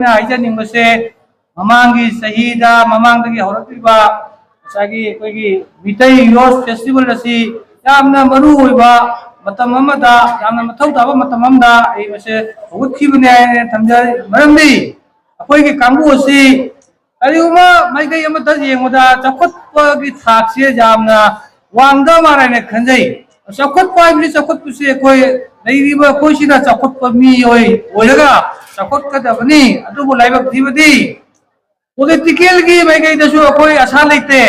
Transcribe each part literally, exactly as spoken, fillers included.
ꯑꯩꯅ ꯍꯥꯏꯖꯅꯤꯡꯕꯁꯦ, ꯃꯃꯥꯡꯒꯤ ꯆꯍꯤꯗ, ꯃꯃꯥꯡꯗꯒꯤ ꯍꯧꯔꯛꯂꯤꯕ ꯉꯁꯥꯏꯒꯤ ꯑꯩꯈꯣꯏꯒꯤ ꯃꯤꯇꯩ ꯌꯣꯁ ꯐꯦꯁꯇꯤꯚꯦꯜ ꯑꯁꯤ ꯌꯥꯝꯅ ꯃꯔꯨ ꯑꯣꯏꯕ ꯃꯇꯝ ꯑꯃꯗ, ꯌꯥꯝꯅ ꯃꯊꯧ ꯇꯥꯕ ꯃꯇꯝ ꯑꯃꯗ ꯑꯩ ꯃꯁꯦ ꯍꯧꯒꯠꯈꯤꯕꯅꯦ ꯍꯥꯏꯅ ꯊꯝꯖꯔꯤ꯫ ꯃꯔꯝꯗꯤ ꯑꯩꯈꯣꯏꯒꯤ ꯀꯥꯡꯕꯨ ꯑꯁꯤ ꯀꯔꯤꯒꯨꯝꯕ ꯃꯥꯏꯀꯩ ꯑꯃꯗ ꯌꯦꯡꯕꯗ ꯆꯥꯎꯈꯠꯄꯒꯤ ꯊꯥꯛꯁꯦ ꯌꯥꯝꯅ ꯋꯥꯡꯗ ꯃꯥꯜꯂꯦꯅ ꯈꯟꯖꯩ꯫ ꯆꯥꯎꯈꯠꯄ ꯍꯥꯏꯕꯁꯤ, ꯆꯥꯎꯈꯠꯄꯁꯤ ꯑꯩꯈꯣꯏ ꯂꯩꯔꯤꯕ ꯑꯩꯈꯣꯏꯁꯤꯅ ꯆꯥꯎꯈꯠꯄ ꯃꯤꯑꯣꯏ ꯑꯣꯏꯔꯒ ꯆꯥꯎꯈꯠꯀꯗꯕꯅꯤ꯫ ꯑꯗꯨꯕꯨ ꯂꯥꯏꯕꯛ ꯊꯤꯕꯗꯤ ꯄꯣꯂꯤꯇꯤꯀꯦꯜꯒꯤ ꯃꯥꯏꯀꯩꯗꯁꯨ ꯑꯩꯈꯣꯏ ꯑꯁꯥ ꯂꯩꯇꯦ꯫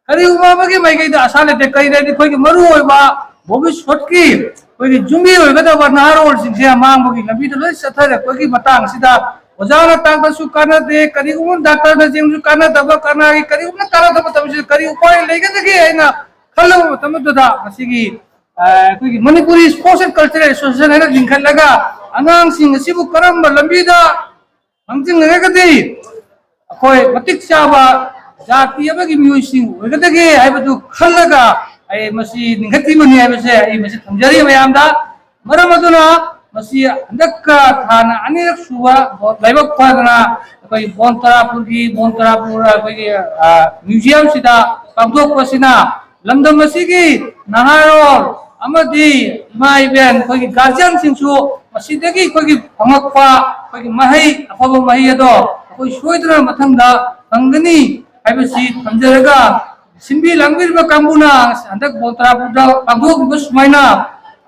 ꯀꯔꯤꯒꯨꯝꯕ ꯑꯃꯒꯤ ꯃꯥꯏꯀꯩꯗ ꯑꯁꯥ ꯂꯩꯇꯦ꯫ ꯀꯔꯤꯅꯗꯤ ꯑꯩꯈꯣꯏꯒꯤ ꯃꯔꯨꯑꯣꯏꯕ ꯚꯣꯕꯤꯁꯣꯠꯀꯤ ꯑꯩꯈꯣꯏꯒꯤ ꯌꯨꯝꯕꯤ ꯑꯣꯏꯒꯗꯕ ꯅꯍꯥꯔꯣꯜꯁꯤꯡꯁꯦ ꯑꯃꯥꯡꯕꯒꯤ ꯂꯝꯕꯤꯗ ꯂꯣꯏ ꯆꯠꯊꯔꯛꯄꯒꯤ ꯃꯇꯥꯡ ꯑꯁꯤꯗ ꯑꯣꯖꯥꯅ ꯇꯥꯛꯄꯁꯨ ꯀꯥꯟꯅꯗꯦ, ꯀꯔꯤꯒꯨꯝꯕ ꯗꯥꯛꯇꯔꯅ ꯌꯦꯡꯕꯁꯨ ꯀꯥꯟꯅꯗꯕ, ꯀꯅꯥꯒꯤ ꯀꯔꯤꯒꯨꯝꯕ ꯀꯥꯟꯅꯗꯕ ꯃꯇꯝꯁꯤꯗ ꯀꯔꯤ ꯎꯄꯥꯏ ꯂꯩꯒꯗꯒꯦ ꯍꯥꯏꯅ ꯈꯜꯂꯕ ꯃꯇꯝ ꯑꯗꯨꯗ ꯉꯁꯤꯒꯤ, ꯑ, ꯑꯩꯈꯣꯏꯒꯤ Manipuri sports and cultural association ꯍꯥꯏꯅ ꯂꯤꯡꯈꯠꯂꯒ ꯑꯉꯥꯡꯁꯤꯡ ꯑꯁꯤꯕꯨ ꯀꯔꯝꯕ ꯂꯝꯕꯤꯗ ꯂꯝꯖꯤꯡꯂꯒꯗꯤ ꯑꯩꯈꯣꯏ ꯃꯇꯤꯛ ꯆꯥꯕ ꯖꯥꯇꯤ ꯑꯃꯒꯤ ꯃꯤꯑꯣꯏꯁꯤꯡ ꯑꯣꯏꯒꯗꯒꯦ ꯍꯥꯏꯕꯗꯨ ꯈꯜꯂꯒ ꯑꯩ ꯃꯁꯤ ꯂꯤꯡꯈꯠꯈꯤꯕꯅꯤ ꯍꯥꯏꯕꯁꯦ ꯑꯩ ꯃꯁꯤ ꯊꯝꯖꯔꯤ ꯃꯌꯥꯝꯗ꯫ ꯃꯔꯝ ꯑꯗꯨꯅ ꯃꯁꯤ ꯍꯟꯗꯛꯀ ꯊꯥꯅ ꯑꯅꯤꯔꯛ ꯁꯨꯕ ꯂꯥꯏꯕꯛ ꯐꯗꯅ ꯑꯩꯈꯣꯏ ꯕꯣꯟ ꯇꯔꯥꯄꯨꯔꯒꯤ, ꯕꯣꯟ ꯇꯔꯥꯄꯨꯔ ꯑꯩꯈꯣꯏꯒꯤ, ꯑ, ꯃ꯭ꯌꯨꯖꯤꯌꯝꯁꯤꯗ ꯄꯥꯡꯊꯣꯛꯄꯁꯤꯅ ꯂꯝꯗꯝ ꯑꯁꯤꯒꯤ ꯅꯍꯥꯔꯣꯜ ꯑꯃꯗꯤ ꯏꯃꯥ ꯏꯕꯦꯟ, ꯑꯩꯈꯣꯏꯒꯤ ꯒꯥꯔꯖꯤꯌꯟꯁꯤꯡꯁꯨ ꯃꯁꯤꯗꯒꯤ ꯑꯩꯈꯣꯏꯒꯤ ꯐꯪꯉꯛꯄ ꯑꯩꯈꯣꯏꯒꯤ ꯃꯍꯩ, ꯑꯐꯕ ꯃꯍꯩ ꯑꯗꯣ ꯑꯩꯈꯣꯏ ꯁꯣꯏꯗꯅ ꯃꯊꯪꯗ ꯐꯪꯒꯅꯤ ꯍꯥꯏꯕꯁꯤ ꯊꯝꯖꯔꯒ, ꯁꯤꯟꯕꯤ ꯂꯥꯡꯕꯤꯔꯤꯕ ꯀꯥꯡꯕꯨꯅ ꯍꯟꯗꯛ ꯕꯣꯟ ꯇꯔꯥꯄꯨꯔꯗ ꯄꯥꯡꯊꯣꯛꯂꯤꯕ ꯁꯨꯃꯥꯏꯅ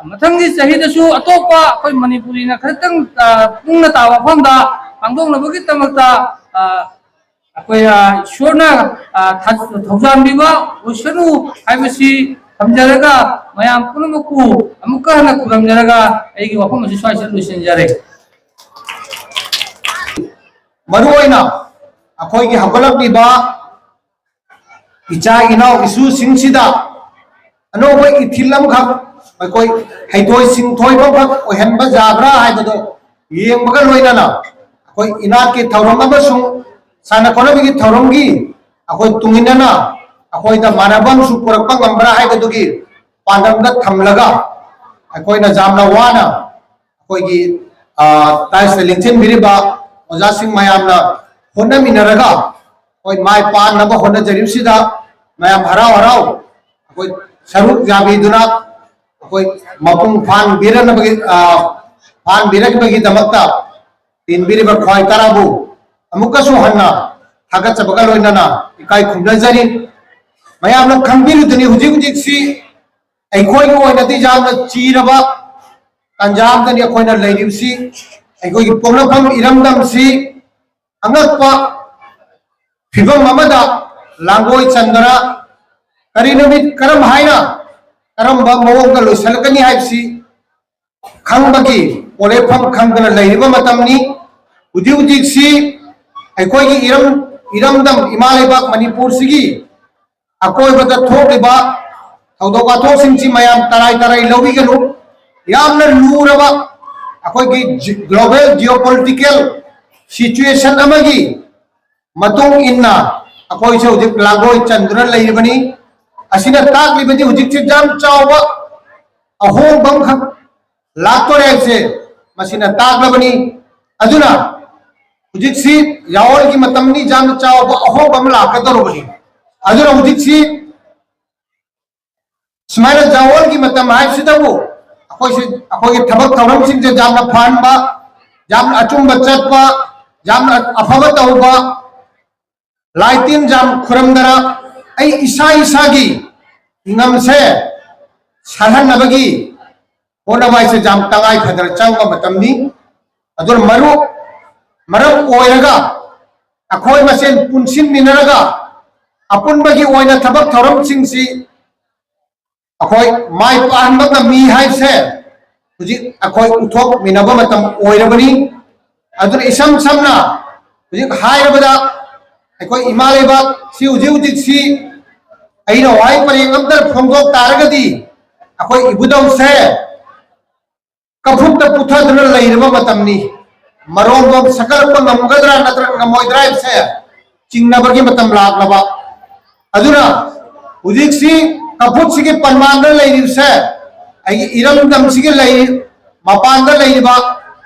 ꯃꯊꯪꯒꯤ ꯆꯍꯤꯗꯁꯨ ꯑꯇꯣꯞꯄ ꯑꯩꯈꯣꯏ ꯃꯅꯤꯄꯨꯔꯤꯅ ꯈꯔꯇꯪ, ꯑ, ꯄꯨꯡꯅ ꯇꯥꯕ ꯃꯐꯝꯗ ꯄꯥꯡꯊꯣꯛꯅꯕꯒꯤꯗꯃꯛꯇ, ꯑ, ꯑꯩꯈꯣꯏ, ꯑ, ꯏꯁꯣꯔꯅ, ꯑ, ꯊ-, ꯊꯧꯖꯥꯟꯕꯤꯕ ꯑꯣꯏꯁꯅꯨ ꯍꯥꯏꯕꯁꯤ ꯊꯝꯖꯔꯒ, ꯃꯌꯥꯝ ꯄꯨꯝꯅꯃꯛꯄꯨ ꯑꯃꯨꯛꯀ ꯍꯟꯅ ꯈꯨꯔꯨꯝꯖꯔꯒ ꯑꯩꯒꯤ ꯋꯥꯐꯝ ꯑꯁꯤ ꯁ꯭ꯋꯥꯏꯁꯤꯗ ꯂꯣꯏꯁꯤꯟꯖꯔꯦ꯫ ꯃꯔꯨꯑꯣꯏꯅ ꯑꯩꯈꯣꯏꯒꯤ ꯍꯧꯒꯠꯂꯛꯂꯤꯕ ꯏꯆꯥ ꯏꯅꯥꯎ ꯏꯁꯨꯁꯤꯡꯁꯤꯗ ꯑꯅꯧꯕ ꯏꯊꯤꯜ ꯑꯃꯈꯛ ꯑꯩꯈꯣꯏ ꯍꯩꯊꯣꯏ ꯁꯤꯡꯊꯣꯏꯕ ꯑꯃꯈꯛ ꯑꯣꯏꯍꯟꯕ ꯌꯥꯕ꯭ꯔꯥ ꯍꯥꯏꯕꯗꯣ ꯌꯦꯡꯕꯒ ꯂꯣꯏꯅꯅ ꯑꯩꯈꯣꯏ ꯏꯅꯥꯠꯀꯤ ꯊꯧꯔꯝ ꯑꯃꯁꯨꯡ ꯁꯥꯟꯅ ꯈꯣꯠꯅꯕꯒꯤ ꯊꯧꯔꯝꯒꯤ ꯑꯩꯈꯣꯏ ꯇꯨꯡꯏꯟꯅꯅ ꯑꯩꯈꯣꯏꯗ ꯃꯥꯟꯅꯕ ꯑꯃꯁꯨ ꯄꯨꯔꯛꯄ ꯉꯝꯕ꯭ꯔꯥ ꯍꯥꯏꯕꯗꯨꯒꯤ ꯄꯥꯟꯗꯝꯗ ꯊꯝꯂꯒ ꯑꯩꯈꯣꯏꯅ ꯌꯥꯝꯅ ꯋꯥꯅ ꯑꯩꯈꯣꯏꯒꯤ, ꯑ, ꯇꯥꯏꯁꯇ ꯂꯦꯡꯁꯤꯟꯕꯤꯔꯤꯕ ꯑꯣꯖꯥꯁꯤꯡ ꯃꯌꯥꯝꯅ ꯍꯣꯠꯅꯃꯤꯟꯅꯔꯒ ꯑꯩꯈꯣꯏ ꯃꯥꯏ ꯄꯥꯛꯅꯕ ꯍꯣꯠꯅꯖꯔꯤꯕꯁꯤꯗ ꯃꯌꯥꯝ ꯍꯔꯥꯎ ꯍꯔꯥꯎ ꯑꯩꯈꯣꯏ ꯁꯔꯨꯛ ꯌꯥꯕꯤꯗꯨꯅ ꯑꯩꯈꯣꯏ ꯃꯄꯨꯡ ꯐꯥꯍꯟꯕꯤꯔꯅꯕꯒꯤ, ꯑ, ꯐꯥꯍꯟꯕꯤꯔꯛꯄꯒꯤꯗꯃꯛꯇ ꯇꯤꯟꯕꯤꯔꯤꯕ ꯈ꯭ꯋꯥꯏ ꯇꯔꯥꯕꯨ ꯑꯃꯨꯛꯀꯁꯨ ꯍꯟꯅ ꯊꯥꯒꯠꯆꯕꯒ ꯂꯣꯏꯅꯅ ꯏꯀꯥꯏ ꯈꯨꯝꯅꯖꯔꯤ꯫ ꯃꯌꯥꯝꯅ ꯈꯪꯕꯤꯔꯤꯗꯨꯅꯤ, ꯍꯧꯖꯤꯛ ꯍꯧꯖꯤꯛꯁꯤ ꯑꯩꯈꯣꯏꯒꯤ ꯑꯣꯏꯅꯗꯤ ꯌꯥꯝꯅ ꯆꯤꯔꯕ ꯇꯥꯟꯖꯥ ꯑꯃꯗꯅꯤ ꯑꯩꯈꯣꯏꯅ ꯂꯩꯔꯤꯕꯁꯤ꯫ ꯑꯩꯈꯣꯏꯒꯤ ꯄꯣꯛꯅꯐꯝ ꯏꯔꯝꯗꯝꯁꯤ ꯑꯉꯛꯄ ꯐꯤꯕꯝ ꯑꯃꯗ ꯂꯥꯡꯒꯣꯏ ꯆꯟꯗꯅ ꯀꯔꯤ ꯅꯨꯃꯤꯠ ꯀꯔꯝ ꯍꯥꯏꯅ ꯀꯔꯝꯕ ꯃꯑꯣꯡꯗ ꯂꯣꯏꯁꯤꯜꯂꯛꯀꯅꯤ ꯍꯥꯏꯕꯁꯤ ꯈꯪꯕꯒꯤ ꯄꯣꯠꯂꯦꯞꯐꯝ ꯈꯪꯗꯅ ꯂꯩꯔꯤꯕ ꯃꯇꯝꯅꯤ꯫ ꯍꯧꯖꯤꯛ ꯍꯧꯖꯤꯛꯁꯤ ꯑꯩꯈꯣꯏꯒꯤ ꯏꯔꯝ, ꯏꯔꯝꯗꯝ ꯏꯃꯥ ꯂꯩꯕꯥꯛ ꯃꯅꯤꯄꯨꯔꯁꯤꯒꯤ ꯑꯀꯣꯏꯕꯗ ꯊꯣꯛꯂꯤꯕ ꯊꯧꯗꯣꯛ ꯋꯥꯊꯣꯛꯁꯤꯡꯁꯤ ꯃꯌꯥꯝ ꯇꯔꯥꯏ ꯇꯔꯥꯏ ꯂꯧꯕꯤꯒꯅꯨ꯫ ꯌꯥꯝꯅ ꯂꯨꯔꯕ ꯑꯩꯈꯣꯏꯒꯤ ꯖꯤ-, global geopolitical situation ꯑꯃꯒꯤ ꯃꯇꯨꯡ ꯏꯟꯅ ꯑꯩꯈꯣꯏꯁꯨ ꯍꯧꯖꯤꯛ ꯂꯥꯡꯒꯣꯏ ꯆꯟꯗꯨꯅ ꯂꯩꯔꯤꯕꯅꯤ꯫ ꯑꯁꯤꯅ ꯇꯥꯛꯂꯤꯕꯗꯤ ꯍꯧꯖꯤꯛꯁꯦ ꯌꯥꯝ ꯆꯥꯎꯕ ꯑꯍꯣꯡꯕ ꯑꯃꯈꯛ ꯂꯥꯛꯇꯣꯔꯦ ꯍꯥꯏꯕꯁꯦ ꯃꯁꯤꯅ ꯇꯥꯛꯂꯕꯅꯤ꯫ ꯑꯗꯨꯅ ꯍꯧꯖꯤꯛꯁꯤ ꯌꯥꯑꯣꯜꯒꯤ ꯃꯇꯝꯅꯤ, ꯌꯥꯝꯅ ꯆꯥꯎꯕ ꯑꯍꯣꯡꯕ ꯑꯃ ꯂꯥꯛꯀꯗꯧꯔꯕꯅꯤ꯫ ꯑꯗꯨꯅ ꯍꯧꯖꯤꯛꯁꯤ ꯁꯨꯃꯥꯏꯅ ꯌꯥꯑꯣꯜꯒꯤ ꯃꯇꯝ ꯍꯥꯏꯕꯁꯤꯗꯕꯨ ꯑꯩꯈꯣꯏꯁꯤ, ꯑꯩꯈꯣꯏꯒꯤ ꯊꯕꯛ ꯊꯧꯔꯝꯁꯤꯡꯁꯦ ꯌꯥꯝꯅ ꯐꯍꯟꯕ, ꯌꯥꯝꯅ ꯑꯆꯨꯝꯕ ꯆꯠꯄ, ꯌꯥꯝꯅ ꯑꯐꯕ ꯇꯧꯕ, ꯂꯥꯏ ꯇꯤꯟ ꯌꯥꯝ ꯈꯨꯔꯝꯗꯅ ꯑꯩ ꯏꯁꯥ ꯏꯁꯥꯒꯤ ꯏꯪꯉꯝꯁꯦ ꯁꯥꯍꯟꯅꯕꯒꯤ ꯍꯣꯠꯅꯕ ꯍꯥꯏꯁꯦ ꯌꯥꯝ ꯇꯉꯥꯏ ꯐꯗꯅ ꯆꯪꯕ ꯃꯇꯝꯅꯤ꯫ ꯑꯗꯨꯅ ꯃꯔꯨꯞ, ꯃꯔꯝ ꯑꯣꯏꯔꯒ ꯑꯩꯈꯣꯏ ꯃꯁꯦꯟ ꯄꯨꯟꯁꯤꯟꯃꯤꯟꯅꯔꯒ ꯑꯄꯨꯟꯕꯒꯤ ꯑꯣꯏꯅ ꯊꯕꯛ ꯊꯧꯔꯝꯁꯤꯡꯁꯤ ꯑꯩꯈꯣꯏ ꯃꯥꯏ ꯄꯥꯛꯍꯟꯕ ꯉꯝꯃꯤ ꯍꯥꯏꯕꯁꯦ ꯍꯧꯖꯤꯛ ꯑꯩꯈꯣꯏ ꯎꯠꯊꯣꯛꯃꯤꯟꯅꯕ ꯃꯇꯝ ꯑꯣꯏꯔꯕꯅꯤ꯫ ꯑꯗꯨꯅ ꯏꯁꯝ ꯁꯝꯅ ꯍꯧꯖꯤꯛ ꯍꯥꯏꯔꯕꯗ ꯑꯩꯈꯣꯏ ꯏꯃꯥ ꯂꯩꯕꯥꯛꯁꯤ ꯍꯧꯖꯤꯛ ꯍꯧꯖꯤꯛꯁꯤ ꯑꯩꯅ ꯋꯥꯍꯩ ꯄꯔꯦꯡ ꯑꯝꯇ ꯐꯣꯡꯗꯣꯛ ꯇꯥꯔꯒꯗꯤ ꯑꯩꯈꯣꯏ ꯏꯕꯨꯙꯧꯁꯦ ꯀꯐꯨꯠꯇ ꯄꯨꯊꯗꯨꯅ ꯂꯩꯔꯕ ꯃꯇꯝꯅꯤ꯫ ꯃꯔꯣꯟꯕꯣꯝ ꯁꯀꯠꯂꯛꯄ ꯉꯝꯒꯗ꯭ꯔꯥ ꯅꯠꯇ꯭ꯔꯒ ꯉꯝꯃꯣꯏꯗ꯭ꯔꯥ ꯍꯥꯏꯕꯁꯦ ꯆꯤꯡꯅꯕꯒꯤ ꯃꯇꯝ ꯂꯥꯛꯂꯕ꯫ ꯑꯗꯨꯅ ꯍꯧꯖꯤꯛꯁꯤ ꯀꯐꯨꯠꯁꯤꯒꯤ ꯄꯟꯃꯥꯟꯗ ꯂꯩꯔꯤꯕꯁꯦ ꯑꯩꯒꯤ ꯏꯔꯝꯗꯝꯁꯤꯒꯤ ꯂꯩꯔꯤ, ꯃꯄꯥꯟꯗ ꯂꯩꯔꯤꯕ,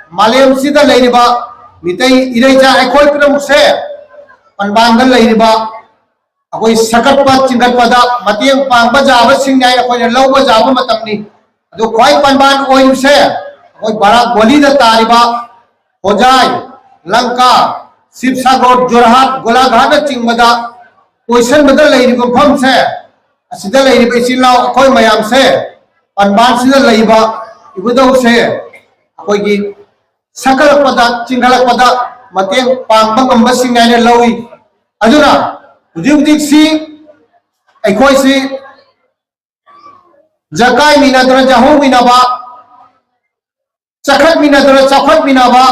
ꯃꯥꯂꯦꯝꯁꯤꯗ ꯂꯩꯔꯤꯕ ꯃꯤꯇꯩ ꯏꯔꯩꯆꯥ ꯑꯩꯈꯣꯏ ꯄꯨꯝꯅꯃꯛꯁꯦ ꯄꯟꯕꯥꯟꯗ ꯂꯩꯔꯤꯕ ꯑꯩꯈꯣꯏ ꯁꯥꯒꯠꯄ ꯆꯤꯡꯈꯠꯄꯗ ꯃꯇꯦꯡ ꯄꯥꯡꯕ ꯌꯥꯕꯁꯤꯡꯅꯤ ꯍꯥꯏꯅ ꯑꯩꯈꯣꯏꯅ ꯂꯧꯕ ꯌꯥꯕ ꯃꯇꯝꯅꯤ꯫ ꯑꯗꯨ ꯈ꯭ꯋꯥꯏ ꯄꯟꯕꯥꯟ ꯑꯣꯏꯔꯤꯕꯁꯦ ꯑꯩꯈꯣꯏ ꯕꯔꯥꯛ ꯚꯦꯂꯤꯗ ꯇꯥꯔꯤꯕ ꯍꯣꯖꯥꯏ, ꯂꯪꯀꯥ, ꯁꯤꯕꯁꯥꯒꯔ, ꯖꯣꯔꯍꯥꯠ, ꯒꯣꯂꯥꯘꯥꯠꯅꯆꯤꯡꯕꯗ ꯀꯣꯏꯁꯟꯕꯗ ꯂꯩꯔꯤꯕ ꯃꯐꯝꯁꯦ, ꯑꯁꯤꯗ ꯂꯩꯔꯤꯕ ꯏꯆꯤꯜ ꯏꯅꯥꯎ ꯑꯩꯈꯣꯏ ꯃꯌꯥꯝꯁꯦ, ꯄꯟꯕꯥꯟꯁꯤꯗ ꯂꯩꯕ ꯏꯕꯨꯙꯧꯁꯦ ꯑꯩꯈꯣꯏꯒꯤ ꯁꯛꯀꯠꯂꯛꯄꯗ, ꯆꯤꯡꯈꯠꯂꯛꯄꯗ ꯃꯇꯦꯡ ꯄꯥꯡꯕ ꯉꯝꯕꯁꯤꯡ ꯍꯥꯏꯅ ꯂꯧꯏ꯫ ꯑꯗꯨꯅ ꯍꯧꯖꯤꯛ ꯍꯧꯖꯤꯛꯁꯤ ꯑꯩꯈꯣꯏꯁꯤ ꯖꯀꯥꯏꯃꯤꯟꯅꯗꯨꯅ ꯌꯥꯍꯧꯃꯤꯟꯅꯕ, ꯆꯈꯠꯃꯤꯟꯅꯗꯨꯅ ꯆꯥꯎꯈꯠꯃꯤꯟꯅꯕ,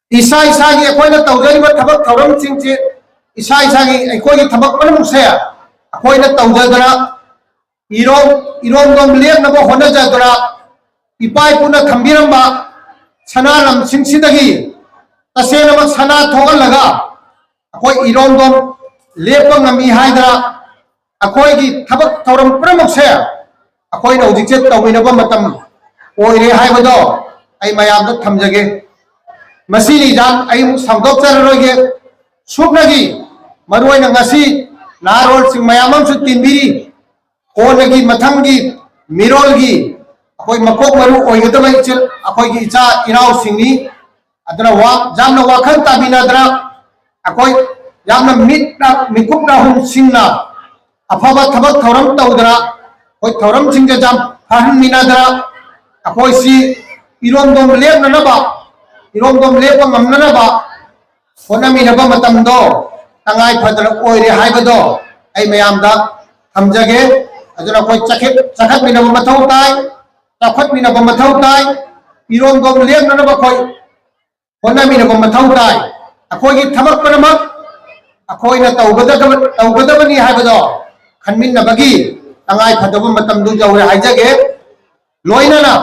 ꯏꯁꯥ ꯏꯁꯥꯒꯤ ꯑꯩꯈꯣꯏꯅ ꯇꯧꯖꯔꯤꯕ ꯊꯕꯛ ꯊꯧꯔꯝꯁꯤꯡꯁꯤ ꯏꯁꯥ ꯏꯁꯥꯒꯤ ꯑꯩꯈꯣꯏꯒꯤ ꯊꯕꯛ ꯄꯨꯝꯅꯃꯛꯁꯦ ꯑꯩꯈꯣꯏꯅ ꯇꯧꯖꯗꯅ ꯏꯔꯣꯝ ꯏꯔꯣꯝꯗꯣꯝ ꯂꯦꯞꯅꯕ ꯍꯣꯠꯅꯖꯗꯅ ꯏꯄꯥ ꯏꯄꯨꯅ ꯊꯝꯕꯤꯔꯝꯕ ꯁꯅꯥ ꯂꯝꯁꯤꯡꯁꯤꯗꯒꯤ ꯇꯁꯦꯡꯅꯃꯛ ꯁꯅꯥ ꯊꯣꯛꯍꯜꯂꯒ ꯑꯩꯈꯣꯏ ꯏꯔꯣꯝꯗꯣꯝ ꯂꯦꯞꯄ ꯉꯝꯃꯤ ꯍꯥꯏꯗꯅ ꯑꯩꯈꯣꯏꯒꯤ ꯊꯕꯛ ꯊꯧꯔꯝ ꯄꯨꯝꯅꯃꯛꯁꯦ ꯑꯩꯈꯣꯏꯅ ꯍꯧꯖꯤꯛꯁꯦ ꯇꯧꯃꯤꯟꯅꯕ ꯃꯇꯝ ꯑꯣꯏꯔꯦ ꯍꯥꯏꯕꯗꯣ ꯑꯩ ꯃꯌꯥꯝꯗ ꯊꯝꯖꯒꯦ꯫ ꯃꯁꯤꯒꯤ ꯏꯟꯖꯥꯡ ꯑꯩ ꯑꯃꯨꯛ ꯁꯥꯡꯗꯣꯛꯆꯔꯔꯣꯏꯒꯦ꯫ ꯁꯨꯞꯅꯒꯤ ꯃꯔꯨꯑꯣꯏꯅ ꯉꯁꯤ ꯅꯍꯥꯔꯣꯜꯁꯤꯡ ꯃꯌꯥꯝ ꯑꯃꯁꯨ ꯇꯤꯟꯕꯤꯔꯤ꯫ ꯀꯣꯟꯅꯒꯤ ꯃꯊꯪꯒꯤ ꯃꯤꯔꯣꯜꯒꯤ ꯑꯩꯈꯣꯏ ꯃꯀꯣꯛ ꯃꯔꯨ ꯑꯣꯏꯒꯗꯕ ꯏꯆꯤꯜ ꯑꯩꯈꯣꯏꯒꯤ ꯏꯆꯥ ꯏꯅꯥꯎꯁꯤꯡꯅꯤ꯫ ꯑꯗꯨꯅ ꯋꯥ-, ꯌꯥꯝꯅ ꯋꯥꯈꯜ ꯇꯥꯃꯤꯟꯅꯗꯅ ꯑꯩꯈꯣꯏ ꯌꯥꯝꯅ ꯃꯤꯠꯅ, ꯃꯤꯀꯨꯞꯅ ꯍꯨꯝꯁꯤꯡꯅ ꯑꯐꯕ ꯊꯕꯛ ꯊꯧꯔꯝ ꯇꯧꯗꯅ ꯑꯩꯈꯣꯏ ꯊꯧꯔꯝꯁꯤꯡꯁꯦ ꯌꯥꯝ ꯐꯍꯟꯃꯤꯟꯅꯗꯅ ꯑꯩꯈꯣꯏꯁꯤ ꯏꯔꯣꯝꯗꯣꯝ ꯂꯦꯞꯅꯅꯕ, ꯏꯔꯣꯝꯗꯣꯝ ꯂꯦꯞꯄ ꯉꯝꯅꯅꯕ ꯍꯣꯠꯅꯃꯤꯟꯅꯕ ꯃꯇꯝꯗꯣ ꯇꯉꯥꯏ ꯐꯗꯅ ꯑꯣꯏꯔꯦ ꯍꯥꯏꯕꯗꯣ ꯑꯩ ꯃꯌꯥꯝꯗ ꯊꯝꯖꯒꯦ꯫ ꯑꯗꯨꯅ ꯑꯩꯈꯣꯏ ꯆꯈꯠ-, ꯆꯈꯠꯃꯤꯟꯅꯕ ꯃꯊꯧ ꯇꯥꯏ, ꯆꯥꯎꯈꯠꯃꯤꯟꯅꯕ ꯃꯊꯧ ꯇꯥꯏ, ꯏꯔꯣꯝꯗꯣꯝ ꯂꯦꯞꯅꯅꯕ ꯑꯩꯈꯣꯏ ꯍꯣꯠꯅꯃꯤꯟꯅꯕ ꯃꯊꯧ ꯇꯥꯏ꯫ ꯑꯩꯈꯣꯏꯒꯤ ꯊꯕꯛ ꯄꯨꯝꯅꯃꯛ ꯑꯩꯈꯣꯏꯅ ꯇꯧꯒꯗꯕ-, ꯇꯧꯒꯗꯕꯅꯤ ꯍꯥꯏꯕꯗꯣ ꯈꯟꯃꯤꯟꯅꯕꯒꯤ ꯇꯉꯥꯏ ꯐꯗꯕ ꯃꯇꯝꯗꯨ ꯌꯧꯔꯦ ꯍꯥꯏꯖꯒꯦ꯫ ꯂꯣꯏꯅꯅ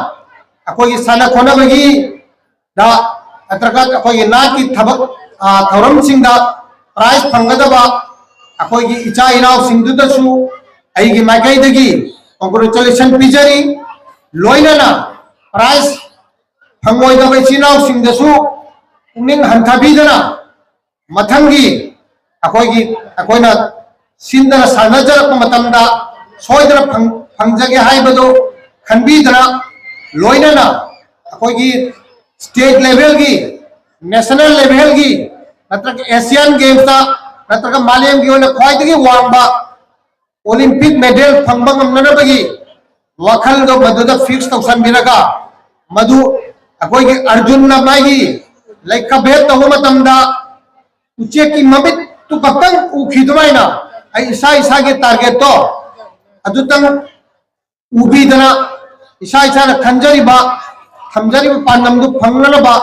ꯑꯩꯈꯣꯏꯒꯤ ꯁꯥꯟꯅ ꯈꯣꯠꯅꯕꯒꯤ ꯗ ꯅꯠꯇ꯭ꯔꯒ ꯑꯩꯈꯣꯏꯒꯤ ꯅꯥꯠꯀꯤ ꯊꯕꯛ, ꯑ, ꯊꯧꯔꯝꯁꯤꯡꯗ prize ꯐꯪꯒꯗꯕ ꯑꯩꯈꯣꯏꯒꯤ ꯏꯆꯥ ꯏꯅꯥꯎꯁꯤꯡꯗꯨꯗꯁꯨ ꯑꯩꯒꯤ ꯃꯥꯏꯀꯩꯗꯒꯤ congratulation ꯄꯤꯖꯔꯤ꯫ ꯂꯣꯏꯅꯅ prize ꯐꯪꯂꯣꯏꯗꯕ ꯏꯆꯤꯜ ꯏꯅꯥꯎꯁꯤꯡꯗꯁꯨ ꯄꯨꯛꯅꯤꯡ ꯍꯟꯊꯕꯤꯗꯅ, ꯃꯊꯪꯒꯤ ꯑꯩꯈꯣꯏꯒꯤ, ꯑꯩꯈꯣꯏꯅ ꯁꯤꯟꯗꯅ ꯁꯥꯟꯅꯖꯔꯛꯄ ꯃꯇꯝꯗ ꯁꯣꯏꯗꯅ ꯐꯪ-, ꯐꯪꯖꯒꯦ ꯍꯥꯏꯕꯗꯨ ꯈꯟꯕꯤꯗꯅ, ꯂꯣꯏꯅꯅ ꯑꯩꯈꯣꯏꯒꯤ state levelꯒꯤ, national levelꯒꯤ, ꯅꯠꯇ꯭ꯔꯒ Asian Gamesꯇ, ꯅꯠꯇ꯭ꯔꯒ ꯃꯥꯂꯦꯝꯒꯤ ꯑꯣꯏꯅ ꯈ꯭ꯋꯥꯏꯗꯒꯤ ꯋꯥꯡꯕ Olympic medal ꯐꯪꯕ ꯉꯝꯅꯅꯕꯒꯤ ꯋꯥꯈꯜꯗꯣ ꯃꯗꯨꯗ fix ꯇꯧꯁꯟꯕꯤꯔꯒ, ꯃꯗꯨ ꯑꯩꯈꯣꯏꯒꯤ ꯑꯔꯖꯨꯟꯅ ꯃꯥꯒꯤ ꯂꯩꯈ ꯚꯦꯗ ꯇꯧꯕ ꯃꯇꯝꯗ ꯎꯆꯦꯛꯀꯤ ꯃꯃꯤꯠꯇꯨ ꯈꯛꯇꯪ ꯎꯈꯤ ꯑꯗꯨꯃꯥꯏꯅ, ꯑꯩ ꯏꯁꯥ ꯏꯁꯥꯒꯤ targetꯇꯣ ꯑꯗꯨꯇꯪ ꯎꯕꯤꯗꯅ, ꯏꯁꯥ ꯏꯁꯥꯅ ꯈꯟꯖꯔꯤꯕ, ꯊꯝꯖꯔꯤꯕ ꯄꯥꯟꯗꯝꯗꯨ ꯐꯪꯅꯅꯕ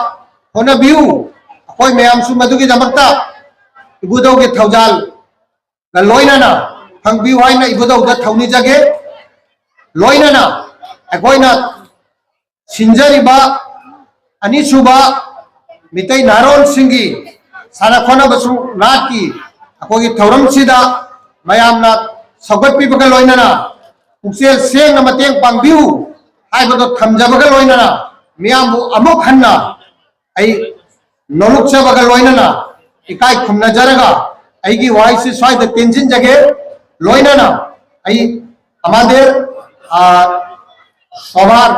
ꯍꯣꯠꯅꯕꯤꯌꯨ꯫ ꯑꯩꯈꯣꯏ ꯃꯌꯥꯝꯁꯨ ꯃꯗꯨꯒꯤꯗꯃꯛꯇ ꯏꯕꯨꯙꯧꯒꯤ ꯊꯧꯖꯥꯜꯒ ꯂꯣꯏꯅꯅ ꯐꯪꯕꯤꯌꯨ ꯍꯥꯏꯅ ꯏꯕꯨꯙꯧꯗ ꯊꯧꯅꯤꯖꯒꯦ꯫ ꯂꯣꯏꯅꯅ ꯑꯩꯈꯣꯏꯅ ꯁꯤꯟꯖꯔꯤꯕ ꯑꯅꯤꯁꯨꯕ ꯃꯤꯇꯩ ꯅꯍꯥꯔꯣꯜꯁꯤꯡꯒꯤ ꯁꯥꯟꯅ ꯈꯣꯠꯅꯕꯁꯨ ꯅꯥꯠꯀꯤ ꯑꯩꯈꯣꯏꯒꯤ ꯊꯧꯔꯝꯁꯤꯗ ꯃꯌꯥꯝꯅ ꯁꯧꯒꯠꯄꯤꯕꯒ ꯂꯣꯏꯅꯅ ꯄꯨꯛꯆꯦꯜ ꯁꯦꯡꯅ ꯃꯇꯦꯡ ꯄꯥꯡꯕꯤꯌꯨ ꯍꯥꯏꯕꯗꯣ ꯊꯝꯖꯕꯒ ꯂꯣꯏꯅꯅ, ꯃꯤꯌꯥꯝꯕꯨ ꯑꯃꯨꯛ ꯍꯟꯅ ꯑꯩ ꯅꯣꯂꯨꯛꯆꯕꯒ ꯂꯣꯏꯅꯅ ꯏꯀꯥꯏ ꯈꯨꯝꯅꯖꯔꯒ ꯑꯩꯒꯤ ꯋꯥꯍꯩꯁꯤ ꯁ꯭ꯋꯥꯏꯗ ꯇꯦꯟꯁꯤꯟꯖꯒꯦ꯫ ꯂꯣꯏꯅꯅ ꯑꯩ আমাদের, আহ, সভার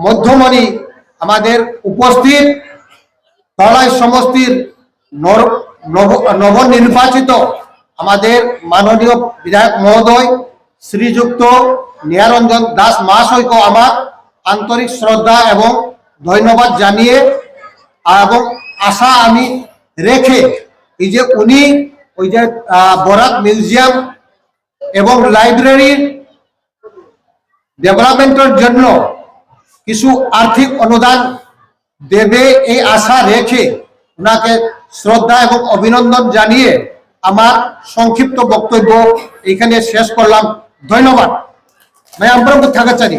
মধ্যমণি, আমাদের উপস্থিত ধলাই সমষ্টির নর-, নব-, নবনির্বাচিত আমাদের মাননীয় বিধায়ক মহোদয় শ্রীযুক্ত নিয়ারঞ্জন দাস মহাশয়কে আমার আন্তরিক শ্রদ্ধা এবং ধন্যবাদ জানিয়ে, এবং আশা আমি রেখে, এই যে উনি ওই যে, আহ, বরাক মিউজিয়াম এবং লাইব্রেরির ডেভেলপমেন্টের জন্য কিছু আর্থিক অনুদান দেবে, এই আশা রেখে ওনাকে শ্রদ্ধা এবং অভিনন্দন জানিয়ে আমার সংক্ষিপ্ত বক্তব্য এখানে শেষ করলাম। ধন্যবাদ। ꯃꯌꯥꯝ ꯄꯨꯝꯅꯃꯛꯄꯨ ꯊꯥꯒꯠꯆꯔꯤ꯫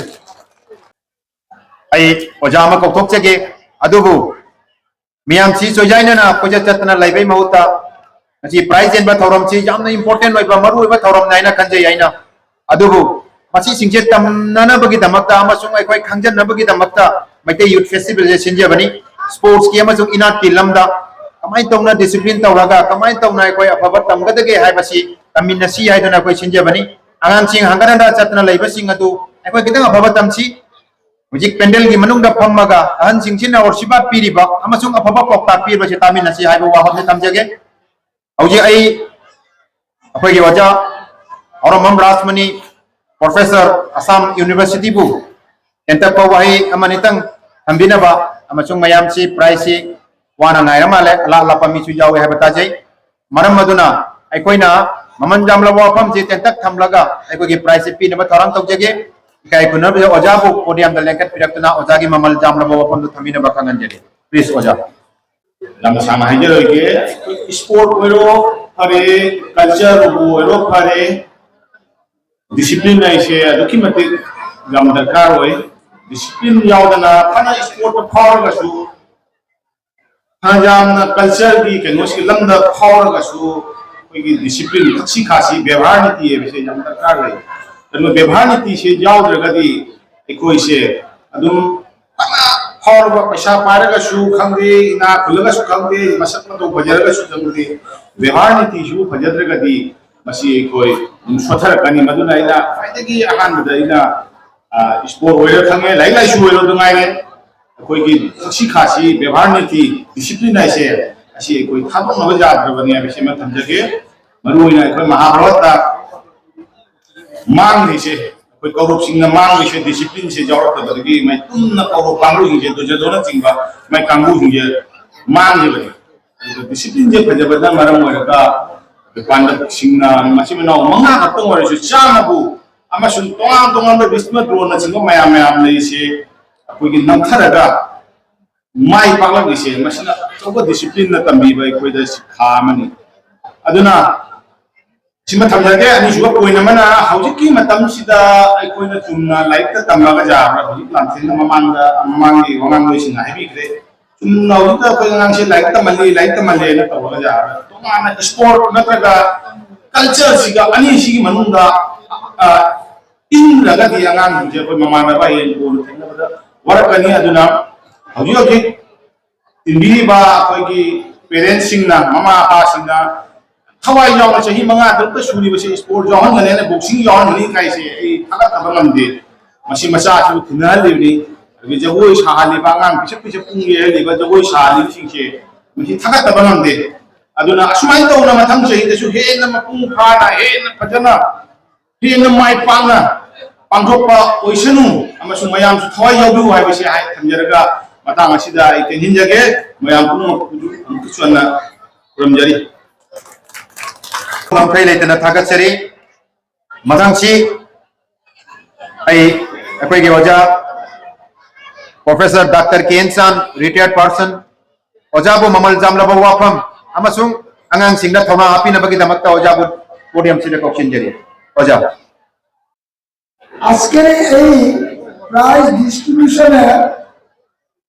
ꯑꯩ ꯑꯣꯖꯥ ꯑꯃ ꯀꯧꯊꯣꯛꯆꯒꯦ꯫ ꯑꯗꯨꯕꯨ ꯃꯤꯌꯥꯝꯁꯤ ꯆꯣꯏꯖꯥꯏꯅꯅ ꯀꯣꯏꯆꯠ ꯆꯠꯇꯅ ꯂꯩꯕꯩ ꯃꯍꯨꯠꯇ ꯉꯁꯤ prize ꯌꯦꯟꯕ ꯊꯧꯔꯝꯁꯤ ꯌꯥꯝꯅ important ꯑꯣꯏꯕ, ꯃꯔꯨ ꯑꯣꯏꯕ ꯊꯧꯔꯝꯅꯤ ꯍꯥꯏꯅ ꯈꯟꯖꯩ ꯑꯩꯅ꯫ ꯑꯗꯨꯕꯨ ꯃꯁꯤꯁꯤꯡꯁꯦ ꯇꯝꯅꯅꯕꯒꯤꯗꯃꯛꯇ ꯑꯃꯁꯨꯡ ꯑꯩꯈꯣꯏ ꯈꯪꯖꯟꯅꯕꯒꯤꯗꯃꯛꯇ ꯃꯩꯇꯩ ꯌꯨꯠ ꯐꯦꯁꯇꯤꯚꯦꯜꯁꯦ ꯁꯤꯟꯖꯕꯅꯤ꯫ ꯁ꯭ꯄꯣꯔꯠꯁꯀꯤ ꯑꯃꯁꯨꯡ ꯏꯅꯥꯠꯀꯤ ꯂꯝꯗ ꯀꯃꯥꯏꯅ ꯇꯧꯅ ꯗꯤꯁꯤꯄ꯭ꯂꯤꯟ ꯇꯧꯔꯒ ꯀꯃꯥꯏꯅ ꯇꯧꯅ ꯑꯩꯈꯣꯏ ꯑꯐꯕ ꯇꯝꯒꯗꯒꯦ ꯍꯥꯏꯕꯁꯤ ꯇꯝꯃꯤꯟꯅꯁꯤ ꯍꯥꯏꯗꯨꯅ ꯑꯩꯈꯣꯏ ꯁꯤꯟꯖꯕꯅꯤ꯫ ꯑꯉꯥꯡꯁꯤꯡ ꯍꯪꯒꯠ ꯍꯟꯗ ꯆꯠꯇꯅ ꯂꯩꯕꯁꯤꯡ ꯑꯗꯨ ꯑꯩꯈꯣꯏ ꯈꯤꯇꯪ ꯑꯐꯕ ꯇꯝꯁꯤ꯫ ꯍꯧꯖꯤꯛ ꯄꯦꯟꯗꯦꯜꯒꯤ ꯃꯅꯨꯡꯗ ꯐꯝꯃꯒ ꯑꯍꯟꯁꯤꯡꯁꯤꯅ ꯑꯣꯔꯁꯤꯕꯥꯠ ꯄꯤꯔꯤꯕ ꯑꯃꯁꯨꯡ ꯑꯐꯕ ꯄꯥꯎꯇꯥꯛ ꯄꯤꯔꯤꯕꯁꯤ ꯇꯥꯃꯤꯟꯅꯁꯤ ꯍꯥꯏꯕ ꯋꯥꯐꯝꯁꯤ ꯊꯝꯖꯒꯦ꯫ ꯍꯧꯖꯤꯛ ꯑꯩ ꯑꯩꯈꯣꯏꯒꯤ ꯑꯣꯖꯥ ꯍꯧꯔꯝꯕꯝ ꯔꯥꯖꯃꯅꯤ, ꯄ꯭ꯔꯣꯐꯦꯁꯔ, ꯑꯁꯥꯝ ꯌꯨꯅꯤꯚꯔꯁꯤꯇꯤꯕꯨ ꯇꯦꯟꯇꯛꯄ ꯋꯥꯍꯩ ꯑꯃꯅꯤꯇꯪ ꯊꯝꯕꯤꯅꯕ ꯑꯃꯁꯨꯡ ꯃꯌꯥꯝꯁꯤ ꯄ꯭ꯔꯥꯏꯖꯁꯤ ꯋꯥꯅ ꯉꯥꯏꯔ ꯃꯥꯜꯂꯦ, ꯑꯂꯥꯛ ꯑꯂꯥꯛꯄ ꯃꯤꯁꯨ ꯌꯥꯎꯋꯦ ꯍꯥꯏꯕ ꯇꯥꯖꯩ꯫ ꯃꯔꯝ ꯑꯗꯨꯅ ꯑꯩꯈꯣꯏꯅ ꯃꯃꯜ ꯌꯥꯝꯂꯕ ꯋꯥꯐꯝꯁꯤ ꯇꯦꯟꯇꯛ ꯊꯝꯂꯒ ꯑꯩꯈꯣꯏꯒꯤ ꯄ꯭ꯔꯥꯏꯖꯁꯤ ꯄꯤꯅꯕ ꯊꯧꯔꯥꯡ ꯇꯧꯖꯒꯦ꯫ ꯏꯀꯥꯏ ꯈꯨꯝꯅꯕꯗ ꯑꯣꯖꯥꯕꯨ ꯄꯣꯗꯤꯌꯝꯗ ꯂꯦꯡꯈꯠꯄꯤꯔꯛꯇꯨꯅ ꯑꯣꯖꯥꯒꯤ ꯃꯃꯜ ꯌꯥꯝꯂꯕ ꯋꯥꯐꯝꯗꯨ ꯊꯝꯕꯤꯅꯕ ꯈꯪꯍꯟꯖꯔꯤ꯫ ꯄ꯭ꯂꯤꯖ ꯑꯣꯖꯥ꯫ ꯌꯥꯝꯅ ꯁꯥꯡꯅ ꯍꯥꯏꯖꯔꯣꯏꯒꯦ꯫ ꯏꯁꯄꯣꯔꯠ ꯑꯣꯏꯔꯣ ꯐꯔꯦ, ꯀꯜꯆꯔꯕꯨ ꯑꯣꯏꯔꯣ ꯐꯔꯦ, ꯗꯤꯁꯤꯄ꯭ꯂꯤꯟ ꯍꯥꯏꯁꯦ ꯑꯗꯨꯛꯀꯤ ꯃꯇꯤꯛ ꯌꯥꯝ ꯗꯔꯀꯥꯔ ꯑꯣꯏ꯫ ꯗꯤꯁꯤꯄ꯭ꯂꯤꯟ ꯌꯥꯎꯗꯅ ꯐꯅ ꯏꯁꯄꯣꯔꯠꯇ ꯐꯥꯎꯔꯒꯁꯨ, ꯐꯅ ꯌꯥꯝꯅ ꯀꯜꯆꯔꯒꯤ ꯀꯩꯅꯣꯁꯤ ꯂꯝꯗ ꯐꯥꯎꯔꯒꯁꯨ, ꯑꯩꯈꯣꯏꯒꯤ ꯗꯤꯁꯤꯄ꯭ꯂꯤꯟ, ꯊꯛꯁꯤ ꯈꯥꯁꯤ, ꯕꯦꯕꯥꯔ ꯅꯤꯇꯤ ꯍꯥꯏꯕꯁꯦ ꯌꯥꯝ ꯗꯔꯀꯥꯔ ꯂꯩ꯫ ꯑꯗꯨꯅ ꯕꯦꯕꯥꯔ ꯅꯤꯇꯤꯁꯦ ꯌꯥꯎꯗ꯭ꯔꯒꯗꯤ ꯑꯩꯈꯣꯏꯁꯦ ꯑꯗꯨꯝ ꯐꯅ ꯐꯥꯎꯔꯕ, ꯄꯩꯁꯥ ꯄꯥꯏꯔꯒꯁꯨ ꯈꯪꯗꯦ, ꯏꯅꯥ ꯈꯨꯜꯂꯒꯁꯨ ꯈꯪꯗꯦ, ꯃꯁꯛ ꯃꯇꯧ ꯐꯖꯔꯒꯁꯨ ꯈꯪꯗꯦ, ꯕꯦꯕꯥꯔ ꯅꯤꯇꯤꯁꯨ ꯐꯖꯗ꯭ꯔꯒꯗꯤ ꯃꯁꯤ ꯑꯩꯈꯣꯏ ꯑꯗꯨꯝ ꯁꯣꯠꯊꯔꯛꯀꯅꯤ꯫ ꯃꯗꯨꯅ ꯑꯩꯅ ꯈ꯭ꯋꯥꯏꯗꯒꯤ ꯑꯍꯥꯟꯕꯗ ꯑꯩꯅ, ꯑ, ꯏꯁꯄꯣꯔꯠ ꯑꯣꯏꯔꯣ ꯈꯪꯉꯦ, ꯂꯥꯏꯔꯤꯛ ꯂꯥꯏꯁꯨ ꯑꯣꯏꯔꯣ ꯑꯗꯨ ꯉꯥꯏꯔꯦ, ꯑꯩꯈꯣꯏꯒꯤ ꯊꯛꯁꯤ ꯈꯥꯁꯤ, ꯕꯦꯕꯥꯔ ꯅꯤꯇꯤ, ꯗꯤꯁꯤꯄ꯭ꯂꯤꯟ ꯍꯥꯏꯁꯦ ꯑꯁꯤ ꯑꯩꯈꯣꯏ ꯊꯥꯗꯣꯛꯅꯕ ꯌꯥꯗ꯭ꯔꯕꯅꯤ ꯍꯥꯏꯕꯁꯤꯃ ꯊꯝꯖꯒꯦ꯫ ꯃꯔꯨꯑꯣꯏꯅ ꯑꯩꯈꯣꯏ ꯃꯍꯥꯚꯥꯔꯠꯇ ꯃꯥꯡꯂꯤꯁꯦ, ꯑꯩꯈꯣꯏ ꯀꯧꯔꯕꯁꯤꯡꯅ ꯃꯥꯡꯂꯤꯁꯦ ꯗꯤꯁꯤꯄ꯭ꯂꯤꯟꯁꯦ ꯌꯥꯎꯔꯛꯇꯕꯗꯒꯤ ꯃꯩꯇꯨꯝꯅ ꯀꯧꯔꯕ ꯀꯥꯡꯕꯨꯁꯤꯡꯁꯦ, ꯗꯨꯔꯖꯣꯙꯅꯆꯤꯡꯕ ꯃꯥꯏ ꯀꯥꯡꯕꯨꯁꯤꯡꯁꯦ ꯃꯥꯡꯂꯤꯕꯅꯤ꯫ ꯑꯗꯨꯒ ꯗꯤꯁꯤꯄ꯭ꯂꯤꯟꯁꯦ ꯐꯖꯕꯅ ꯃꯔꯝ ꯑꯣꯏꯔꯒ ꯑꯩꯈꯣꯏ ꯄꯥꯟꯗꯕꯁꯤꯡꯅ ꯃꯆꯤꯟ ꯃꯅꯥꯎ ꯃꯉꯥ ꯈꯛꯇꯪ ꯑꯣꯏꯔꯁꯨ ꯆꯥꯝꯃꯕꯨ ꯑꯃꯁꯨꯡ ꯇꯣꯉꯥꯟ ꯇꯣꯉꯥꯟꯕ ꯚꯤꯁꯃ ꯗ꯭ꯔꯣꯟꯅꯆꯤꯡꯕ ꯃꯌꯥꯝ ꯃꯌꯥꯝ ꯂꯩꯔꯤꯁꯦ ꯑꯩꯈꯣꯏꯒꯤ ꯅꯝꯊꯔꯒ ꯃꯥꯏ ꯄꯥꯛꯂꯛꯂꯤꯁꯦ ꯃꯁꯤꯅ ꯑꯆꯧꯕ ꯗꯤꯁꯤꯄ꯭ꯂꯤꯟꯅ ꯇꯝꯕꯤꯕ ꯑꯩꯈꯣꯏꯗ ꯁꯤꯈꯥ ꯑꯃꯅꯤ꯫ ꯑꯗꯨꯅ ꯁꯤꯃ ꯊꯝꯖꯒꯦ꯫ ꯑꯅꯤꯁꯨꯕ ꯄꯣꯏꯟ ꯑꯃꯅ ꯍꯧꯖꯤꯛꯀꯤ ꯃꯇꯝꯁꯤꯗ ꯑꯩꯈꯣꯏꯅ ꯆꯨꯝꯅ ꯂꯥꯏꯔꯤꯛꯇ ꯇꯝꯃꯒ ꯌꯥꯕ꯭ꯔꯥ? ꯍꯧꯖꯤꯛ ꯂꯥꯟꯊꯦꯟꯅ ꯃꯃꯥꯡꯗ, ꯃꯃꯥꯡꯒꯤ ꯋꯥꯉꯥꯡꯂꯣꯏꯁꯤꯡꯅ ꯍꯥꯏꯕꯤꯈ꯭ꯔꯦ꯫ ꯆꯨꯝꯅ ꯍꯧꯖꯤꯛꯇ ꯑꯩꯈꯣꯏ ꯑꯉꯥꯡꯁꯦ ꯂꯥꯏꯔꯤꯛ ꯇꯝꯍꯜꯂꯤ, ꯂꯥꯏꯔꯤꯛ ꯇꯝꯍꯜꯂꯦꯅ ꯇꯧꯔꯒ ꯌꯥꯕ꯭ꯔꯥ? ꯇꯣꯉꯥꯟꯅ ꯏꯁꯄꯣꯔꯠ ꯅꯠꯇ꯭ꯔꯒ ꯀꯜꯆꯔꯁꯤꯒ ꯑꯅꯤꯁꯤꯒꯤ ꯃꯅꯨꯡꯗ, ꯑ, ꯏꯟꯗ꯭ꯔꯒꯗꯤ ꯑꯉꯥꯡꯁꯤꯡꯁꯦ ꯑꯩꯈꯣꯏ ꯃꯃꯥꯟꯅꯕ ꯍꯌꯦꯡ ꯀꯣꯟꯅ ꯊꯦꯡꯅꯕꯗ ꯋꯥꯔꯛꯀꯅꯤ꯫ ꯑꯗꯨꯅ ꯍꯧꯖꯤꯛ ꯍꯧꯖꯤꯛ ꯏꯟꯕꯤꯔꯤꯕ ꯑꯩꯈꯣꯏꯒꯤ ꯄꯦꯔꯦꯟꯁꯁꯤꯡꯅ, ꯃꯃꯥ ꯃꯄꯥꯁꯤꯡꯅ ꯊꯋꯥꯏ ꯌꯥꯎꯅ ꯆꯍꯤ ꯃꯉꯥ ꯇꯔꯨꯛꯇ ꯁꯨꯔꯤꯕꯁꯦ ꯁ꯭ꯄꯣꯔꯠ ꯌꯥꯎꯍꯟꯒꯅꯤ ꯍꯥꯏꯅ, ꯕꯣꯛꯁꯤꯡ ꯌꯥꯎꯍꯟꯒꯅꯤ ꯍꯥꯏꯁꯦ ꯑꯩ ꯊꯥꯒꯠꯇꯕ ꯉꯝꯗꯦ꯫ ꯃꯁꯤ ꯃꯆꯥꯁꯤꯕꯨ ꯊꯤꯟꯅꯍꯜꯂꯤꯕꯅꯤ꯫ ꯑꯗꯒꯤ ꯖꯒꯣꯏ ꯁꯥꯍꯜꯂꯤꯕ ꯑꯉꯥꯡ ꯄꯤꯁꯛ ꯄꯤꯁꯛ ꯄꯨꯡꯒꯦ ꯍꯥꯏꯔꯤꯕ ꯖꯒꯣꯏ ꯁꯥꯍꯜꯂꯤꯕꯁꯤꯡꯁꯦ ꯃꯁꯤ ꯊꯥꯒꯠꯇꯕ ꯉꯝꯗꯦ꯫ ꯑꯗꯨꯅ ꯑꯁꯨꯃꯥꯏꯅ ꯇꯧꯅ ꯃꯊꯪ ꯆꯍꯤꯗꯁꯨ ꯍꯦꯟꯅ ꯃꯄꯨꯡ ꯐꯥꯅ, ꯍꯦꯟꯅ ꯐꯖꯅ, ꯍꯦꯟꯅ ꯃꯥꯏ ꯄꯥꯛꯅ ꯄꯥꯡꯊꯣꯛꯄ ꯑꯣꯏꯁꯅꯨ ꯑꯃꯁꯨꯡ ꯃꯌꯥꯝꯁꯨ ꯊꯋꯥꯏ ꯌꯥꯎꯕꯤꯌꯨ ꯍꯥꯏꯕꯁꯤ ꯍꯥꯏ ꯊꯝꯖꯔꯒ, ꯃꯇꯥꯡ ꯑꯁꯤꯗ ꯑꯩ ꯇꯦꯟꯁꯤꯟꯖꯒꯦ꯫ ꯃꯌꯥꯝ ꯄꯨꯝꯅꯃꯛꯄꯨ ꯑꯃꯨꯛꯀꯁꯨ ꯍꯟꯅ ꯈꯨꯔꯨꯝꯖꯔꯤ꯫ ꯉꯝꯈꯩ ꯂꯩꯇꯅ ꯊꯥꯒꯠꯆꯔꯤ꯫ ꯃꯊꯪꯁꯤ ꯑꯩ ꯑꯩꯈꯣꯏꯒꯤ ꯑꯣꯖꯥ Professor Doctor K N Chan, retired person, ꯑꯣꯖꯥꯕꯨ ꯃꯃꯜ ꯌꯥꯝꯂꯕ ꯋꯥꯐꯝ ꯑꯃꯁꯨꯡ ꯑꯉꯥꯡꯁꯤꯡꯗ ꯊꯧꯅꯥ ꯍꯥꯞꯄꯤꯅꯕꯒꯤꯗꯃꯛꯇ ꯑꯣꯖꯥꯕꯨ podium ꯁꯤꯗ ꯀꯧꯁꯤꯟꯖꯔꯤ꯫ ꯑꯣꯖꯥ꯫ আজকের এই প্রাইজ ডিস্ট্রিবিউশনে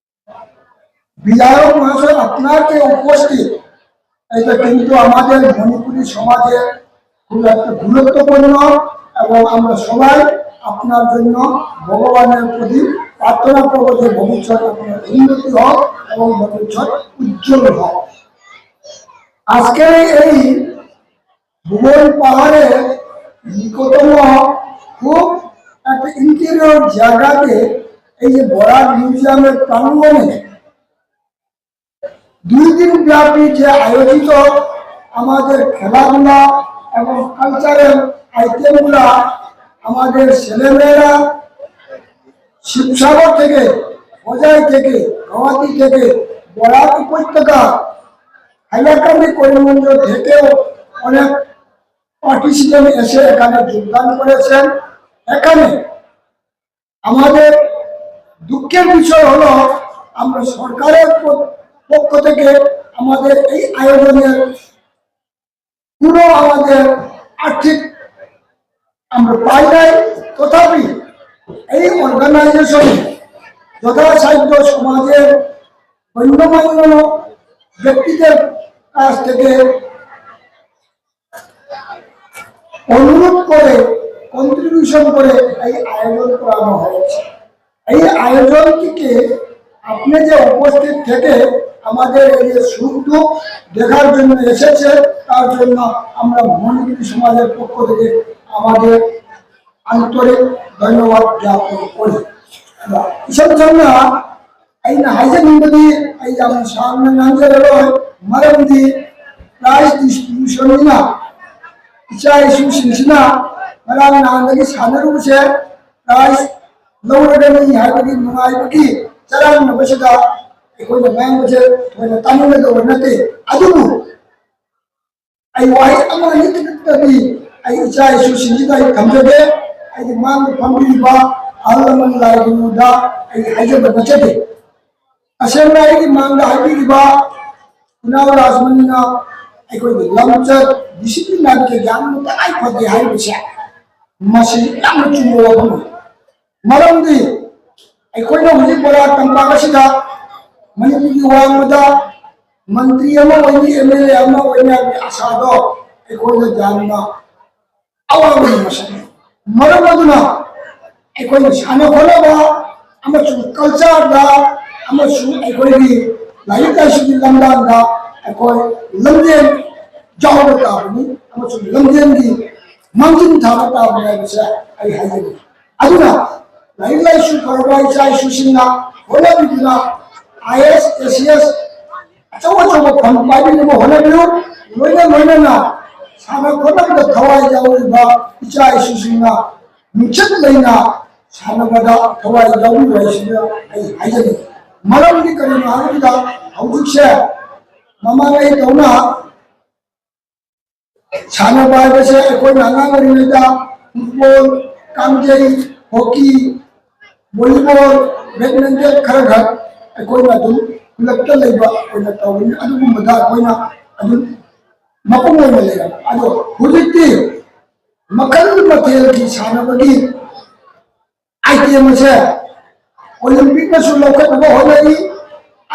বিধায়ক মহাশয় আপনার যে উপস্থিত, এটা কিন্তু আমাদের মণিপুরী সমাজে খুব একটা গুরুত্বপূর্ণ, এবং আমরা সবাই আপনার জন্য ভগবানের প্রতি প্রার্থনা করবো যে ভবিষ্যতে আপনার উন্নতি হোক এবং ভবিষ্যৎ উজ্জ্বল হোক। আজকের এই ভুবন পাহাড়ের নিকটতম খুব একটা ইন্টেরিয়র জায়গাতে এই যে বরাক মিউজিয়ামের প্রাঙ্গণে দুই দিন ব্যাপী যে আয়োজিত আমাদের খেলাধুলা এবং কালচারাল আইটেমগুলা আমাদের ছেলেমেয়েরা শিবসাগর থেকে, হোজাই থেকে, গুয়াহাটি থেকে, বরাক উপত্যকা, হাইলাকান্দি, করিমগঞ্জ থেকেও অনেক পার্টিসিপেন্ট এসে এখানে যোগদান করেছেন। এখানে আমাদের দুঃখের বিষয় হলো, আমরা সরকারের প-, পক্ষ থেকে আমাদের এই আয়োজনের কোনো আমাদের আর্থিক আমরা পাই নাই। তথাপি এই অর্গানাইজেশন যথাসাধ্য সমাজের গণ্যমান্য ব্যক্তিদের কাছ থেকে অনুরোধ করে কন্ট্রিবিউশন করে এই আয়োজন করানো হয়েছে। এই আয়োজন থেকে আপনি যে উপস্থিত থেকে আমাদের এই যে সুখ দুঃখ দেখার জন্য এসেছে, তার জন্য আমরা মণিপুরী সমাজের পক্ষ থেকে আমাদের আন্তরিক ধন্যবাদ জ্ঞাপন করি। ꯏꯁꯝ ꯁꯝꯅ ꯑꯩꯅ ꯍꯥꯏꯖꯅꯤꯡꯕꯗꯤ, ꯑꯩ ꯌꯥꯝ ꯁꯥꯡꯅ ꯉꯥꯡꯖꯔꯔꯣꯏ, ꯃꯔꯝꯗꯤ ꯄ꯭ꯔꯥꯏꯖ ꯗꯤꯁꯇ꯭ꯔꯤꯕ꯭ꯌꯨꯁꯟꯅꯤꯅ ꯏꯆꯥ ꯏꯁꯨꯁꯤꯡꯁꯤꯅ ꯉꯔꯥꯡ ꯅꯍꯥꯟꯗꯒꯤ ꯁꯥꯟꯅꯔꯨꯕꯁꯦ ꯄ꯭ꯔꯥꯏꯖ ꯂꯧꯔꯒꯅꯤ ꯍꯥꯏꯕꯒꯤ ꯅꯨꯡꯉꯥꯏꯕꯒꯤ ꯆꯔꯥꯡꯅꯕꯁꯤꯗ ꯑꯩꯈꯣꯏꯅ ꯉꯥꯡꯕꯁꯦ ꯊꯣꯏꯅ ꯇꯥꯅꯤꯡꯒꯗꯧꯕ ꯅꯠꯇꯦ꯫ ꯑꯗꯨꯕꯨ ꯑꯩ ꯋꯥꯍꯩ ꯑꯃ ꯑꯅꯤ ꯈꯛꯇꯗꯤ ꯑꯩ ꯏꯆꯥ ꯏꯁꯨꯁꯤꯡꯁꯤꯗ ꯑꯩ ꯊꯝꯖꯒꯦ꯫ ꯑꯩꯒꯤ ꯃꯥꯡꯗ ꯐꯝꯕꯤꯔꯤꯕ ꯑꯍꯜ ꯂꯃꯟ ꯂꯥꯏꯒꯨꯔꯨꯗ ꯑꯩ ꯍꯥꯏꯖꯕ ꯅꯠꯆꯗꯦ꯫ ꯇꯁꯦꯡꯅ ꯑꯩꯒꯤ ꯃꯥꯡꯗ ꯍꯥꯏꯕꯤꯔꯤꯕ ꯏꯅꯥꯎ ꯔꯥꯖꯃꯅꯤꯅ ꯑꯩꯈꯣꯏꯒꯤ ꯂꯝꯆꯠ ꯗꯤꯁꯤꯄ꯭ꯂꯤꯟ ꯍꯥꯏꯕꯁꯦ ꯌꯥꯝꯅ ꯇꯉꯥꯏ ꯐꯗꯦ ꯍꯥꯏꯔꯤꯕꯁꯦ ꯃꯁꯤ ꯌꯥꯝꯅ ꯆꯨꯝꯕ ꯋꯥꯐꯝꯅꯤ꯫ ꯃꯔꯝꯗꯤ ꯑꯩꯈꯣꯏꯅ ꯍꯧꯖꯤꯛ ꯕꯣꯔꯥ ꯇꯝꯄꯥꯛ ꯑꯁꯤꯗ ꯃꯅꯤꯄꯨꯔꯒꯤ ꯋꯥꯡꯃꯗ ꯃꯟꯇ꯭ꯔꯤ ꯑꯃ ꯑꯣꯏꯅꯤ, ꯑꯦꯝ ꯑꯦꯜ ꯑꯦ ꯑꯃ ꯑꯣꯏꯅꯤ ꯍꯥꯏꯕꯒꯤ ꯑꯁꯥꯗꯣ ꯑꯩꯈꯣꯏꯗ ꯌꯥꯝꯅ ꯑꯋꯥꯕꯒꯤ ꯃꯁꯛꯅꯤ꯫ ꯃꯔꯝ ꯑꯗꯨꯅ ꯑꯩꯈꯣꯏꯅ ꯁꯥꯟꯅ ꯈꯣꯠꯅꯕ ꯑꯃꯁꯨꯡ ꯀꯜꯆꯔꯗ ꯑꯃꯁꯨꯡ ꯑꯩꯈꯣꯏꯒꯤ ꯂꯥꯏꯔꯤꯛ ꯂꯥꯏꯁꯨꯒꯤ ꯂꯝꯗꯥꯡꯗ ꯑꯩꯈꯣꯏ ꯂꯝꯖꯦꯜ ꯌꯥꯎꯕ ꯇꯥꯕꯅꯤ ꯑꯃꯁꯨꯡ ꯂꯝꯖꯦꯜꯒꯤ ꯃꯥꯡꯖꯤꯜ ꯊꯥꯕ ꯇꯥꯕꯅꯤ ꯍꯥꯏꯕꯁꯦ ꯑꯩ ꯍꯥꯏꯖꯅꯤꯡꯏ꯫ ꯑꯗꯨꯅ ꯂꯥꯏꯔꯤꯛ ꯂꯥꯏꯁꯨ ꯐꯔꯕ ꯏꯆꯥ ꯏꯁꯨꯁꯤꯡꯅ ꯍꯣꯠꯅꯕꯤꯗꯨꯅ ꯑꯥꯏ ꯑꯦꯁ, ꯑꯦ ꯁꯤ ꯑꯦꯁ ꯑꯆꯧ ꯑꯆꯧꯕ ꯐꯝ ꯄꯥꯏꯕꯤꯅꯕ ꯍꯣꯠꯅꯕꯤꯌꯨ꯫ ꯂꯣꯏꯅ ꯂꯣꯏꯅꯅ ꯁꯥꯟꯅ ꯈꯣꯠꯅꯕꯗ ꯊꯋꯥꯏ ꯌꯥꯎꯔꯤꯕ ꯏꯆꯥ ꯏꯁꯨꯁꯤꯡꯅ ꯃꯤꯡꯆꯠ ꯂꯩꯅ ꯁꯥꯟꯅꯕꯗ ꯊꯋꯥꯏ ꯌꯥꯎꯕꯤꯌꯨ ꯍꯥꯏꯁꯤꯅ ꯑꯩ ꯍꯥꯏꯖꯅꯤꯡꯏ꯫ ꯃꯔꯝꯗꯤ ꯀꯔꯤꯅꯣ ꯍꯥꯏꯕꯗ ꯍꯧꯖꯤꯛꯁꯦ ꯃꯃꯥꯡꯉꯩꯗꯧꯅ ꯁꯥꯟꯅꯕ ꯍꯥꯏꯕꯁꯦ ꯑꯩꯈꯣꯏꯅ ꯑꯉꯥꯡ ꯑꯣꯏꯔꯤꯉꯩꯗ ꯐꯨꯠꯕꯣꯜ, ꯀꯥꯡꯖꯩ, ꯍꯣꯀꯤ, ꯚꯣꯂꯤꯕꯣꯜ, ꯕꯦꯗꯃꯤꯟꯇꯟ ꯈꯔ ꯈꯛ ꯑꯩꯈꯣꯏꯅ ꯑꯗꯨꯝ ꯈꯨꯜꯂꯛꯇ ꯂꯩꯕ ꯑꯣꯏꯅ ꯇꯧꯕꯅꯤ꯫ ꯑꯗꯨꯒꯨꯝꯕꯗ ꯑꯩꯈꯣꯏꯅ ꯑꯗꯨꯝ ꯃꯄꯨꯡ ꯑꯣꯏꯅ ꯂꯩꯔꯝꯃꯤ꯫ ꯑꯗꯣ ꯍꯧꯖꯤꯛꯇꯤ ꯃꯈꯜ ꯃꯊꯦꯜꯒꯤ ꯁꯥꯟꯅꯕꯒꯤ ꯑꯥꯏꯇꯦꯝ ꯑꯁꯦ ꯑꯣꯂꯤꯝꯄꯤꯛꯅꯁꯨ ꯂꯧꯈꯠꯅꯕ ꯍꯣꯠꯅꯔꯤ꯫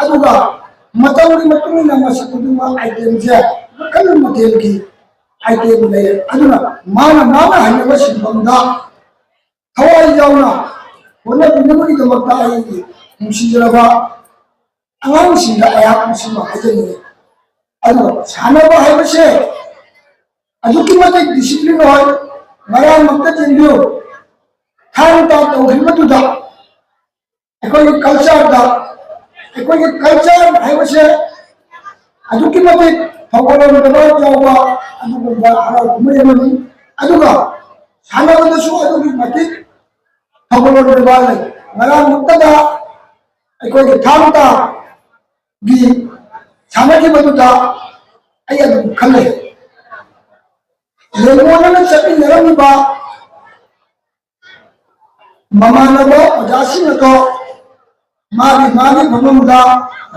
ꯑꯗꯨꯒ ꯃꯇꯝꯒꯤ ꯃꯇꯨꯡ ꯏꯟꯅ ꯃꯁꯤ ꯈꯨꯗꯤꯡꯃꯛ ꯑꯥꯏꯇꯦꯝꯁꯦ ꯃꯈꯜ ꯃꯊꯦꯜꯒꯤ ꯑꯥꯏꯇꯦꯝ ꯂꯩ꯫ ꯑꯗꯨꯅ ꯃꯥꯅ ꯃꯥꯅ ꯍꯩꯅꯕ ꯁꯤꯟꯐꯝꯗ ꯊꯋꯥꯏ ꯌꯥꯎꯅ ꯍꯣꯠꯅꯕꯤꯅꯕꯒꯤꯗꯃꯛꯇ ꯑꯩꯒꯤ ꯅꯨꯡꯁꯤꯖꯔꯕ ꯑꯉꯥꯡꯁꯤꯡꯗ ꯑꯩꯍꯥꯛ ꯃꯁꯤꯃ ꯍꯥꯏꯖꯅꯤꯡꯉꯤ꯫ ꯑꯗꯨꯒ ꯁꯥꯟꯅꯕ ꯍꯥꯏꯕꯁꯦ ꯑꯗꯨꯛꯀꯤ ꯃꯇꯤꯛ ꯗꯤꯁꯤꯄ꯭ꯂꯤꯟ ꯑꯣꯏ꯫ ꯉꯔꯥꯡꯃꯛꯇ ꯆꯦꯟꯕꯤꯌꯨ, ꯊꯥꯡ ꯇꯥ ꯇꯧꯈꯤꯕꯗꯨꯗ ꯑꯩꯈꯣꯏꯒꯤ ꯀꯜꯆꯔꯗ, ꯑꯩꯈꯣꯏꯒꯤ ꯀꯜꯆꯔ ꯍꯥꯏꯕꯁꯦ ꯑꯗꯨꯛꯀꯤ ꯃꯇꯤꯛ ꯊꯧꯒꯜꯂꯣꯟ ꯕꯦꯕꯥꯔ ꯌꯥꯎꯕ ꯑꯗꯨꯒꯨꯝꯕ ꯍꯔꯥꯎ ꯀꯨꯝꯍꯩ ꯑꯃꯅꯤ꯫ ꯑꯗꯨꯒ ꯁꯥꯟꯅꯕꯗꯁꯨ ꯑꯗꯨꯛꯀꯤ ꯃꯇꯤꯛ ꯊꯧꯒꯜꯂꯣꯟ ꯕꯦꯕꯥꯔ ꯂꯩ꯫ ꯉꯔꯥꯡꯃꯛꯇꯗ ꯑꯩꯈꯣꯏꯒꯤ ꯊꯥꯡ ꯇꯥꯒꯤ ꯁꯥꯟꯅꯈꯤꯕꯗꯨꯗ ꯑꯩ ꯑꯗꯨꯝ ꯈꯜꯂꯦ꯫ ꯂꯦꯡꯒꯣꯟꯅꯅ ꯆꯠꯃꯤꯟꯅꯔꯝꯃꯤꯕ ꯃꯃꯥꯟꯅꯕ ꯑꯣꯖꯥꯁꯤꯡ ꯑꯗꯣ ꯃꯥꯒꯤ ꯃꯥꯒꯤ ꯐꯝꯐꯝꯗ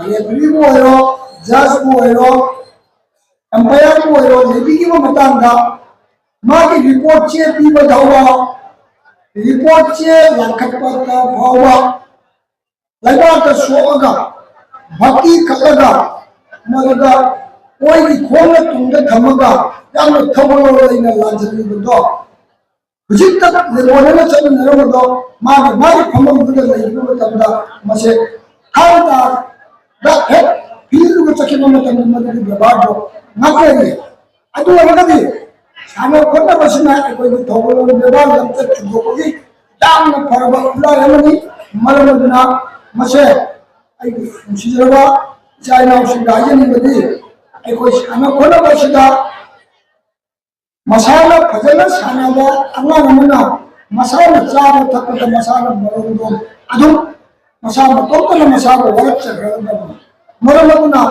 ꯔꯦꯐ꯭ꯔꯤꯕꯨ ꯑꯣꯏꯔꯣ, ꯖꯖꯕꯨ ꯑꯣꯏꯔꯣ, ꯑꯝꯄꯥꯌꯔꯕꯨ ꯑꯣꯏꯔꯣ ꯂꯩꯕꯤꯈꯤꯕ ꯃꯇꯥꯡꯗ ꯃꯥꯒꯤ ꯔꯤꯄꯣꯔꯠ ꯆꯦ ꯄꯤꯕ ꯐꯥꯎꯕ, ꯔꯤꯄꯣꯔꯠ ꯆꯦ ꯂꯥꯡꯈꯠꯄ ꯐꯥꯎꯕ ꯂꯩꯕꯥꯛꯇ ꯁꯣꯛꯑꯒ ꯚꯛꯇꯤ ꯀꯠꯂꯒ ꯃꯗꯨꯗ ꯑꯣꯏꯒꯤ ꯈꯣꯡꯅ ꯇꯨꯡꯗ ꯊꯝꯃꯒ ꯌꯥꯝꯅ ꯊꯧꯒꯜꯂꯣꯟ ꯂꯩꯅ ꯂꯥꯟꯖꯜꯂꯤꯕꯗꯣ ꯍꯧꯖꯤꯛꯇ ꯂꯦꯡꯒꯣꯟꯅꯅ ꯆꯠꯃꯤꯟꯅꯔꯝꯕꯗꯣ ꯃꯥꯒꯤ ꯃꯥꯒꯤ ꯐꯝꯐꯝꯗꯨꯗ ꯂꯩꯈꯤꯕ ꯃꯇꯝꯗ ꯃꯁꯦ ꯊꯥꯡ ꯇꯥꯗ ꯍꯦꯛ ꯐꯤꯜꯗꯨꯒ ꯆꯠꯈꯤꯕ ꯃꯇꯝꯗ ꯃꯗꯨꯒꯤ ꯕꯦꯕꯥꯔꯗꯣ ꯉꯥꯛꯅꯔꯤ꯫ ꯑꯗꯨ ꯑꯣꯏꯔꯒꯗꯤ ꯁꯥꯟꯅ ꯈꯣꯠꯅꯕꯁꯤꯅ ꯑꯩꯈꯣꯏꯒꯤ ꯊꯧꯒꯜꯂꯣꯟ ꯕꯦꯕꯥꯔ ꯂꯝꯆꯠ ꯊꯤꯡꯗꯣꯛꯄꯒꯤ ꯌꯥꯝꯅ ꯐꯔꯕ ꯈꯨꯠꯂꯥꯏ ꯑꯃꯅꯤ꯫ ꯃꯔꯝ ꯑꯗꯨꯅ ꯃꯁꯦ ꯑꯩꯒꯤ ꯅꯨꯡꯁꯤꯖꯔꯕ ꯏꯆꯥ ꯏꯅꯥꯎꯁꯤꯡꯗ ꯍꯥꯏꯖꯅꯤꯡꯕꯗꯤ ꯑꯩꯈꯣꯏ ꯁꯥꯟꯅ ꯈꯣꯠꯅꯕ ꯑꯁꯤꯗ ꯃꯁꯥꯅ ꯐꯖꯅ ꯁꯥꯟꯅꯕ ꯑꯉꯥꯡ ꯑꯃꯅ ꯃꯁꯥꯅ ꯆꯥꯕ ꯊꯛꯄꯗ ꯃꯁꯥꯅ ꯃꯔꯣꯝꯗꯣꯝ ꯑꯗꯨꯝ ꯃꯁꯥ ꯃꯇꯣꯝꯇꯅ ꯃꯁꯥꯕꯨ ꯋꯥꯔꯛꯆꯈ꯭ꯔꯒꯗꯕꯅꯤ꯫ ꯃꯔꯝ ꯑꯗꯨꯅ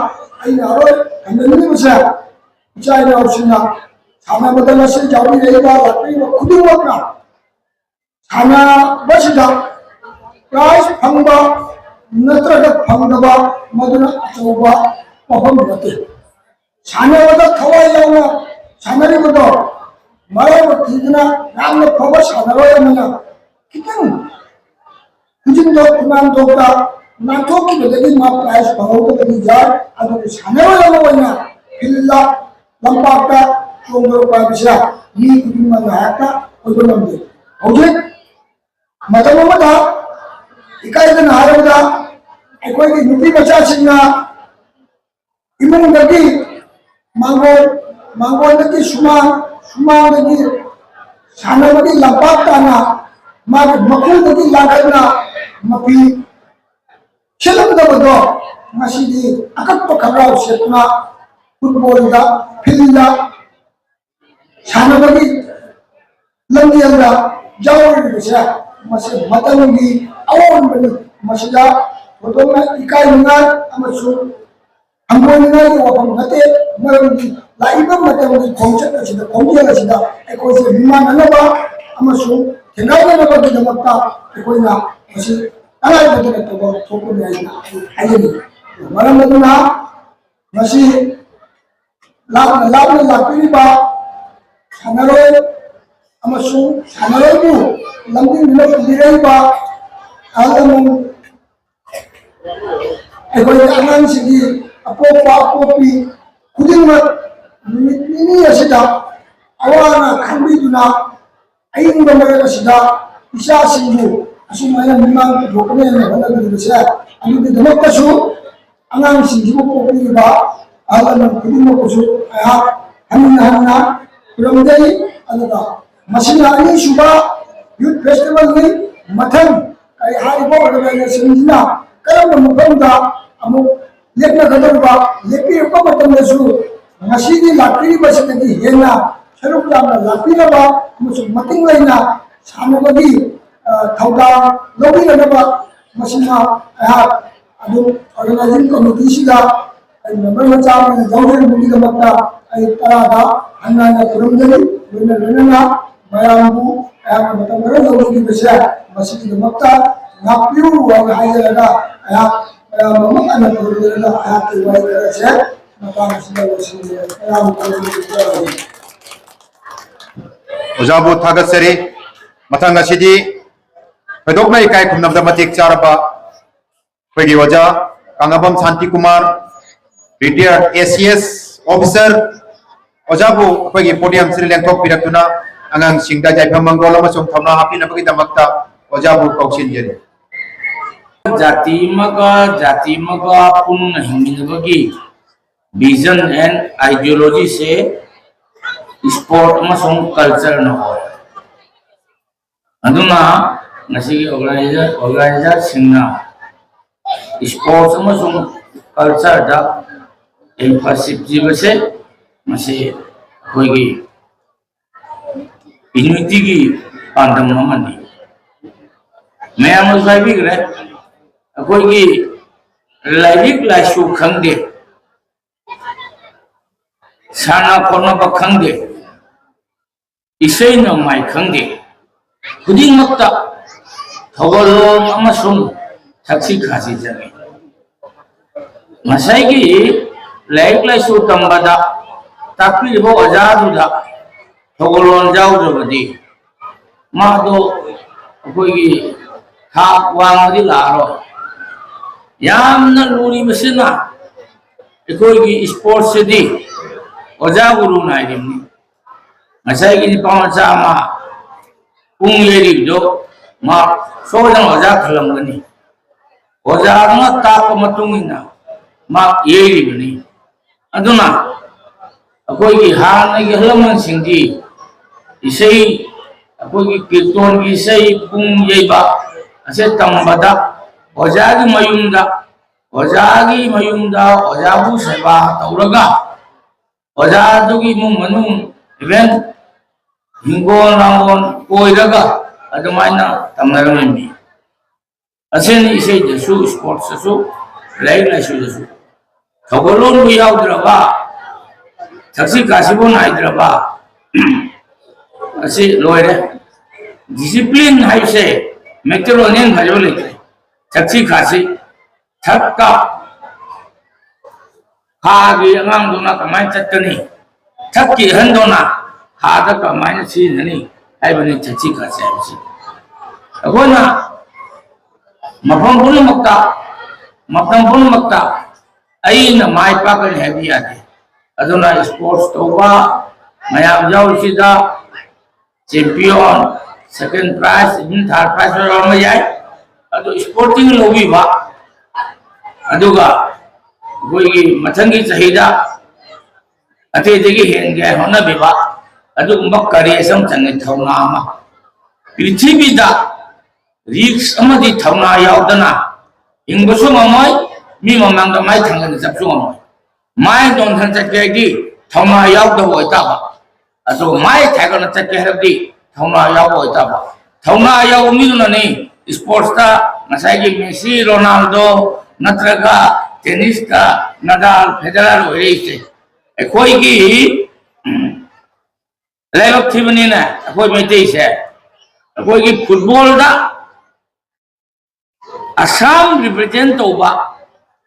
ꯑꯩꯅ ꯑꯔꯣꯏ ꯍꯟꯖꯅꯤꯡꯂꯤꯕꯁꯦ ꯏꯆꯥ ꯏꯅꯥꯎꯁꯤꯡꯅ ꯁꯥꯟꯅꯕꯗ ꯉꯁꯤ ꯌꯥꯎꯕꯤꯔꯛꯏꯕ ꯂꯥꯛꯄꯤꯔꯤꯕ ꯈꯨꯗꯤꯡꯃꯛꯅ ꯁꯥꯟꯅꯕꯁꯤꯗ ꯄ꯭ꯔꯥꯏꯖ ꯐꯪꯕ ꯅꯠꯇ꯭ꯔꯒ ꯐꯪꯗꯕ ꯃꯗꯨꯅ ꯑꯆꯧꯕ ꯋꯥꯐꯝ ꯅꯠꯇꯦ꯫ ꯁꯥꯟꯅꯕꯗ ꯊꯋꯥꯏ ꯌꯥꯎꯅ ꯁꯥꯟꯅꯔꯤꯕꯗꯣ ꯃꯔꯥꯏꯕꯛ ꯊꯤꯗꯅ ꯌꯥꯝꯅ ꯐꯕ ꯁꯥꯟꯅꯔꯣꯏ ꯑꯃꯅ ꯈꯤꯇꯪ ꯈꯨꯖꯤꯟꯗꯣ ꯈꯨꯅꯥꯟꯗꯣꯛꯇ ꯅꯥꯟꯊꯣꯛꯈꯤꯕꯗꯒꯤ ꯃꯥ ꯄ꯭ꯔꯥꯏꯖ ꯐꯪꯍꯧꯗꯕꯗꯤ ꯌꯥꯏ꯫ ꯑꯗꯨꯕꯨ ꯁꯥꯟꯅꯔꯣꯏ ꯑꯃ ꯑꯣꯏꯅ ꯐꯤꯜꯗ, ꯂꯝꯄꯥꯛꯇ ꯆꯣꯡꯊꯣꯔꯛꯄ ꯍꯥꯏꯕꯁꯦ ꯃꯤ ꯈꯨꯗꯤꯡꯃꯛꯅ ꯍꯦꯛꯇ ꯑꯣꯏꯕ ꯉꯝꯗꯦ꯫ ꯍꯧꯖꯤꯛ ꯃꯇꯝ ꯑꯃꯗ ꯏꯀꯥꯏꯗꯅ ꯍꯥꯏꯔꯕꯗ ꯑꯩꯈꯣꯏꯒꯤ ꯅꯨꯄꯤ ꯃꯆꯥꯁꯤꯡꯅ ꯏꯃꯨꯡꯗꯒꯤ ꯃꯥꯡꯒꯣꯜ, ꯃꯥꯡꯒꯣꯜꯗꯒꯤ ꯁꯨꯃꯥꯡ, ꯁꯨꯃꯥꯡꯗꯒꯤ ꯁꯥꯟꯅꯕꯒꯤ ꯂꯝꯄꯥꯛ ꯇꯥꯅ ꯃꯥꯒꯤ ꯃꯈꯨꯗꯒꯤ ꯂꯥꯡꯈꯠꯅ ꯃꯄꯤ ꯁꯦꯠꯂꯝꯗꯕꯗꯣ ꯉꯁꯤꯗꯤ ꯑꯀꯛꯄ ꯈꯪꯒ꯭ꯔꯥꯎ ꯁꯦꯠꯇꯨꯅ ꯐꯨꯠꯕꯣꯜꯗ, ꯐꯤꯜꯗ ꯁꯥꯟꯅꯕꯒꯤ ꯂꯝꯖꯦꯜꯗ ꯌꯥꯎꯔꯤꯕꯁꯦ ꯃꯁꯤ ꯃꯇꯝꯒꯤ ꯑꯑꯣꯟꯕꯅꯤ꯫ ꯃꯁꯤꯗ ꯊꯣꯏꯗꯣꯛꯅ ꯏꯀꯥꯏꯅꯤꯡꯉꯥꯏ ꯑꯃꯁꯨꯡ ꯍꯪꯒꯣꯏꯅꯤꯡꯉꯥꯏꯒꯤ ꯋꯥꯐꯝ ꯅꯠꯇꯦ꯫ ꯃꯔꯝꯗꯤ ꯂꯥꯛꯏꯕ ꯃꯇꯝꯒꯤ ꯈꯣꯡꯆꯠ ꯑꯁꯤꯗ, ꯈꯣꯡꯖꯦꯜ ꯑꯁꯤꯗ ꯑꯩꯈꯣꯏꯁꯦ ꯃꯤꯃꯥꯟꯅꯅꯕ ꯑꯃꯁꯨꯡ ꯊꯦꯡꯒꯥꯏꯅꯅꯕꯒꯤꯗꯃꯛꯇ ꯑꯩꯈꯣꯏꯅ ꯃꯁꯤ ꯇꯉꯥꯏꯐꯗꯅ ꯇꯧꯐꯝ ꯊꯣꯛꯄꯅꯤ ꯍꯥꯏꯅ ꯑꯩ ꯍꯥꯏꯖꯅꯤꯡꯏ꯫ ꯃꯔꯝ ꯑꯗꯨꯅ ꯉꯁꯤ ꯂꯥꯞꯅ ꯂꯥꯞꯅ ꯂꯥꯛꯄꯤꯔꯤꯕ ꯁꯥꯟꯅꯔꯣꯏ ꯑꯃꯁꯨꯡ ꯁꯥꯟꯅꯔꯣꯏꯕꯨ ꯂꯝꯖꯤꯡꯗꯨꯅ ꯄꯨꯕꯤꯔꯛꯏꯕ ꯑꯍꯜ ꯂꯃꯟ, ꯑꯩꯈꯣꯏꯒꯤ ꯑꯉꯥꯡꯁꯤꯡꯒꯤ ꯑꯄꯣꯛꯄ ꯑꯄꯣꯛꯄꯤ ꯈꯨꯗꯤꯡꯃꯛ ꯅꯨꯃꯤꯠ ꯅꯤꯅꯤ ꯑꯁꯤꯗ ꯑꯋꯥ ꯑꯅꯥ ꯈꯪꯕꯤꯗꯨꯅ ꯑꯏꯪꯕ ꯃꯔꯛ ꯑꯁꯤꯗ ꯏꯆꯥꯁꯤꯡꯕꯨ ꯑꯁꯨꯃꯥꯏꯅ ꯃꯤꯃꯥꯡ ꯄꯨꯊꯣꯛꯀꯅꯤ ꯍꯥꯏꯅ ꯍꯣꯠꯅꯕꯤꯔꯤꯕꯁꯦ, ꯑꯗꯨꯒꯤꯗꯃꯛꯇꯁꯨ ꯑꯉꯥꯡꯁꯤꯡꯁꯤꯕꯨ ꯄꯣꯛꯄꯤꯔꯤꯕ ꯑꯍꯜ ꯂꯃꯟ ꯈꯨꯗꯤꯡꯃꯛꯄꯨꯁꯨ ꯑꯩꯍꯥꯛ ꯍꯟꯅ ꯍꯟꯅ ꯈꯨꯔꯨꯝꯖꯔꯤ꯫ ꯑꯗꯨꯒ ꯃꯁꯤꯅ ꯑꯅꯤꯁꯨꯕ ꯌꯨꯠ ꯐꯦꯁꯇꯤꯚꯦꯜꯅꯤ꯫ ꯃꯊꯪ ꯀꯔꯤ ꯍꯥꯏꯔꯤꯕ ꯑꯣꯔꯒꯅꯥꯏꯖꯦꯁꯟꯁꯤꯅ ꯀꯔꯝꯕ ꯃꯐꯝꯗ ꯑꯃꯨꯛ ꯂꯦꯞꯅꯒꯗꯧꯔꯤꯕ, ꯂꯦꯞꯄꯤꯔꯛꯄ ꯃꯇꯝꯗꯁꯨ ꯉꯁꯤꯒꯤ ꯂꯥꯛꯄꯤꯔꯤꯕꯁꯤꯗꯒꯤ ꯍꯦꯟꯅ ꯁꯔꯨꯛ ꯌꯥꯝꯅ ꯂꯥꯛꯄꯤꯅꯕ ꯑꯃꯁꯨꯡ ꯃꯇꯤꯡ ꯂꯩꯅ ꯁꯥꯟꯅꯕꯒꯤ, ꯑ, ꯊꯧꯗꯥꯡ ꯂꯧꯕꯤꯅꯅꯕ ꯃꯁꯤꯃ ꯑꯩꯍꯥꯛ ꯑꯗꯨꯝ ꯑꯣꯔꯒꯅꯥꯏꯖꯤꯡ ꯀꯃꯤꯇꯤꯁꯤꯗ ꯑꯩ ꯃꯦꯝꯕꯔ ꯃꯆꯥ ꯑꯃ ꯑꯣꯏꯅ ꯌꯥꯎꯖꯔꯨꯕꯒꯤꯗꯃꯛꯇ ꯑꯩ ꯇꯔꯥꯗ ꯍꯟꯅ ꯍꯟꯅ ꯈꯨꯔꯨꯝꯖꯔꯤ꯫ ꯂꯣꯏꯅ ꯂꯣꯏꯅꯅ ꯃꯌꯥꯝꯕꯨ ꯑꯩꯍꯥꯛꯅ ꯃꯇꯝ ꯈꯔ ꯂꯧꯖꯈꯤꯕꯁꯦ ꯃꯁꯤꯒꯤꯗꯃꯛꯇ ꯉꯥꯛꯄꯤꯌꯨ ꯍꯥꯏꯅ ꯍꯥꯏꯖꯔꯒ ꯑꯩꯍꯥꯛ ꯃꯌꯥꯝ ꯑꯃ ꯍꯟꯅ ꯈꯨꯔꯨꯝꯖꯔꯒ ꯑꯩꯍꯥꯛꯀꯤ ꯋꯥꯍꯩ ꯈꯔꯁꯦ ꯃꯇꯥꯡ ꯑꯁꯤꯗ ꯂꯣꯏꯁꯤꯟꯖꯔꯦ꯫ ꯑꯌꯥꯝꯕ ꯈꯨꯔꯨꯝꯖꯔꯤ꯫ ꯑꯣꯖꯥꯕꯨ ꯊꯥꯒꯠꯆꯔꯤ꯫ ꯃꯊꯪ ꯑꯁꯤꯗꯤ ꯊꯣꯏꯗꯣꯛꯅ ꯏꯀꯥꯏ ꯈꯨꯝꯅꯕꯗ ꯃꯇꯤꯛ ꯆꯥꯔꯕ ꯑꯩꯈꯣꯏꯒꯤ ꯑꯣꯖꯥ ꯀꯪꯂꯥꯕꯝ ꯁꯥꯟꯇꯤ Kumar, retired A C S officer, ꯑꯣꯖꯥꯕꯨ ꯑꯩꯈꯣꯏꯒꯤ ꯄꯣꯗꯤꯌꯝꯁꯤꯗ ꯂꯦꯡꯊꯣꯛꯄꯤꯔꯛꯇꯨꯅ ꯑꯉꯥꯡꯁꯤꯡꯗ ꯌꯥꯏꯐ ꯃꯪꯒꯣꯜ ꯑꯃꯁꯨꯡ ꯊꯧꯅꯥ ꯍꯥꯞꯄꯤꯅꯕꯒꯤꯗꯃꯛꯇ ꯑꯣꯖꯥꯕꯨ ꯀꯧꯁꯤꯟꯖꯔꯤ꯫ ꯖꯥꯇꯤ ꯑꯃꯒ ꯖꯥꯇꯤ ꯑꯃꯒ ꯄꯨꯟꯅ ꯍꯤꯡꯃꯤꯟꯅꯕꯒꯤ vision and ideology say sport ꯑꯃꯁꯨꯡ culture ꯅ ꯍꯧꯔꯦ꯫ ꯑꯗꯨꯅ ꯉꯁꯤꯒꯤ organizer, organizer ꯁꯤꯡꯅ sports ꯑꯃꯁꯨꯡ culture ꯗ emphasis ꯄꯤꯕꯁꯦ ꯃꯁꯤ ꯑꯩꯈꯣꯏꯒꯤ unity ꯒꯤ ꯄꯥꯟꯗꯝ ꯑꯃꯅꯤ꯫ ꯃꯌꯥꯝꯅꯁꯨ ꯍꯥꯏꯕꯤꯈ꯭ꯔꯦ, ꯑꯩꯈꯣꯏꯒꯤ ꯂꯥꯏꯔꯤꯛ ꯂꯥꯏꯁꯨ ꯈꯪꯗꯦ, ꯁꯥꯟꯅ ꯈꯣꯠꯅꯕ ꯈꯪꯗꯦ, ꯏꯁꯩ ꯅꯣꯡꯃꯥꯏ ꯈꯪꯗꯦ, ꯈꯨꯗꯤꯡꯃꯛꯇ ꯊꯧꯒꯜꯂꯣꯟ ꯑꯃꯁꯨꯡ ꯊꯛꯁꯤ ꯈꯥꯁꯤ ꯆꯪꯏ꯫ ꯉꯁꯥꯏꯒꯤ ꯂꯥꯏꯔꯤꯛ ꯂꯥꯏꯁꯨ ꯇꯝꯕꯗ ꯇꯥꯛꯄꯤꯔꯤꯕ ꯑꯣꯖꯥꯗꯨꯗ ꯊꯧꯒꯜꯂꯣꯟ ꯌꯥꯎꯗ꯭ꯔꯕꯗꯤ ꯃꯥꯗꯣ ꯑꯩꯈꯣꯏꯒꯤ ꯊꯥꯛ ꯋꯥꯡꯕꯗꯤ ꯂꯥꯛꯑꯔꯣꯏ꯫ ꯌꯥꯝꯅ ꯂꯨꯔꯤꯕꯁꯤꯅ ꯑꯩꯈꯣꯏꯒꯤ sports ꯁꯤꯗꯤ ꯑꯣꯖꯥ ꯒꯨꯔꯨ ꯅꯥꯏꯔꯤꯕꯅꯤ꯫ ꯉꯁꯥꯏꯒꯤ ꯅꯨꯄꯥ ꯃꯆꯥ ꯑꯃ ꯄꯨꯡ ꯌꯩꯔꯤꯕꯗꯣ ꯃꯥ ꯁꯣꯏꯗꯅ ꯑꯣꯖꯥ ꯈꯜꯂꯝꯒꯅꯤ꯫ ꯑꯣꯖꯥꯗꯨꯅ ꯇꯥꯛꯄ ꯃꯇꯨꯡ ꯏꯟꯅ ꯃꯥ ꯌꯩꯔꯤꯕꯅꯤ꯫ ꯑꯗꯨꯅ ꯑꯩꯈꯣꯏꯒꯤ ꯍꯥꯟꯅꯒꯤ ꯑꯍꯜ ꯂꯃꯟꯁꯤꯡꯗꯤ ꯏꯁꯩ, ꯑꯩꯈꯣꯏꯒꯤ ꯀꯤꯔꯇꯣꯟꯒꯤ ꯏꯁꯩ ꯄꯨꯡ ꯌꯩꯕ ꯑꯁꯤ ꯇꯝꯕꯗ ꯑꯣꯖꯥꯒꯤ ꯃꯌꯨꯝꯗ, ꯑꯣꯖꯥꯒꯤ ꯃꯌꯨꯝꯗ ꯑꯣꯖꯥꯕꯨ ꯁꯦꯕꯥ ꯇꯧꯔꯒ ꯑꯣꯖꯥꯗꯨꯒꯤ ꯏꯃꯨꯡ ꯃꯅꯨꯡ, even ꯍꯤꯡꯒꯣꯜ ꯂꯥꯡꯒꯣꯜ ꯀꯣꯏꯔꯒ ꯑꯗꯨꯃꯥꯏꯅ ꯇꯝꯅꯔꯝꯃꯤ꯫ ꯑꯁꯤꯅꯤ ꯏꯁꯩꯗꯁꯨ, sports ꯇꯁꯨ, ꯂꯥꯏꯔꯤꯛ ꯂꯥꯏꯁꯨꯗꯁꯨ꯫ ꯊꯧꯒꯜꯂꯣꯟꯕꯨ ꯌꯥꯎꯗ꯭ꯔꯕ, ꯊꯛꯁꯤ ꯈꯥꯁꯤꯕꯨ ꯅꯥꯏꯗ꯭ꯔꯕ, ꯑꯁꯤ ꯂꯣꯏꯔꯦ꯫ Discipline ꯍꯥꯏꯕꯁꯦ ꯃꯩꯇꯩꯂꯣꯟꯗ ꯍꯦꯟꯅ ꯐꯖꯕ ꯂꯩꯇ꯭ꯔꯦ꯫ ꯊꯛꯁꯤ ꯈꯥꯁꯤ, ꯊꯛꯀ ꯈꯥꯒꯤ ꯑꯉꯥꯡꯗꯨꯅ ꯀꯃꯥꯏꯅ ꯆꯠꯀꯅꯤ? ꯊꯛꯀꯤ ꯑꯍꯟꯗꯨꯅ ꯈꯥꯗ ꯀꯃꯥꯏꯅ ꯁꯤꯖꯤꯟꯅꯅꯤ ꯍꯥꯏꯕꯅꯤ ꯊꯛꯁꯤ ꯈꯥꯁꯤ ꯍꯥꯏꯕꯁꯤ꯫ ꯑꯩꯈꯣꯏꯅ ꯃꯐꯝ ꯄꯨꯝꯅꯃꯛꯇ, ꯃꯇꯝ ꯄꯨꯝꯅꯃꯛꯇ ꯑꯩꯅ ꯃꯥꯏ ꯄꯥꯛꯀꯅꯤ ꯍꯥꯏꯕ ꯌꯥꯗꯦ꯫ ꯑꯗꯨꯅ sports ꯇꯧꯕ ꯃꯌꯥꯝ ꯌꯥꯎꯔꯤꯁꯤꯗ champion, second prize, even third prize ꯌꯥꯎꯔꯝꯕ ꯌꯥꯏ꯫ ꯑꯗꯨ sporting ꯂꯧꯕꯤꯕ, ꯑꯗꯨꯒ ꯑꯩꯈꯣꯏꯒꯤ ꯃꯊꯪꯒꯤ ꯆꯍꯤꯗ ꯑꯇꯩꯗꯒꯤ ꯍꯦꯟꯒꯦ ꯍꯣꯠꯅꯕꯤꯕ, ꯑꯗꯨꯒꯨꯝꯕ courage ꯑꯃ ꯆꯪꯉꯤ, ꯊꯧꯅꯥ ꯑꯃ꯫ ꯄ꯭ꯔꯤꯊꯤꯕꯤꯗ risk ꯑꯃꯗꯤ ꯊꯧꯅꯥ ꯌꯥꯎꯗꯅ ꯍꯤꯡꯕꯁꯨ ꯉꯝꯃꯣꯏ, ꯃꯤ ꯃꯃꯥꯡꯗ ꯃꯥꯏ ꯊꯥꯡꯒꯠꯅ ꯆꯠꯄꯁꯨ ꯉꯝꯃꯣꯏ꯫ ꯃꯥꯏ ꯅꯣꯟꯊꯅ ꯆꯠꯀꯦ ꯍꯥꯏꯗꯤ ꯊꯧꯅꯥ ꯌꯥꯎꯗꯕ ꯑꯣꯏꯇꯥꯕ, ꯑꯗꯨꯒ ꯃꯥꯏ ꯊꯥꯡꯒꯠꯅ ꯆꯠꯀꯦ ꯍꯥꯏꯔꯕꯗꯤ ꯊꯧꯅꯥ ꯌꯥꯎꯕ ꯑꯣꯏꯇꯥꯕ꯫ ꯊꯧꯅꯥ ꯌꯥꯎꯕ ꯃꯤꯗꯨꯅꯅꯤ sportsꯇ ꯉꯁꯥꯏꯒꯤ ꯃꯦꯁꯤ, ꯔꯣꯅꯥꯜꯗꯣ ꯅꯠꯇ꯭ꯔꯒ tennisꯇ ꯅꯗꯥꯜ, ꯐꯦꯗꯔꯔ ꯑꯣꯏꯔꯛꯏꯁꯦ꯫ ꯑꯩꯈꯣꯏꯒꯤ ꯂꯥꯏꯕꯛ ꯊꯤꯕꯅꯤꯅ ꯑꯩꯈꯣꯏ ꯃꯩꯇꯩꯁꯦ ꯑꯩꯈꯣꯏꯒꯤ footballꯗ ꯑꯁꯥꯝ represent ꯇꯧꯕ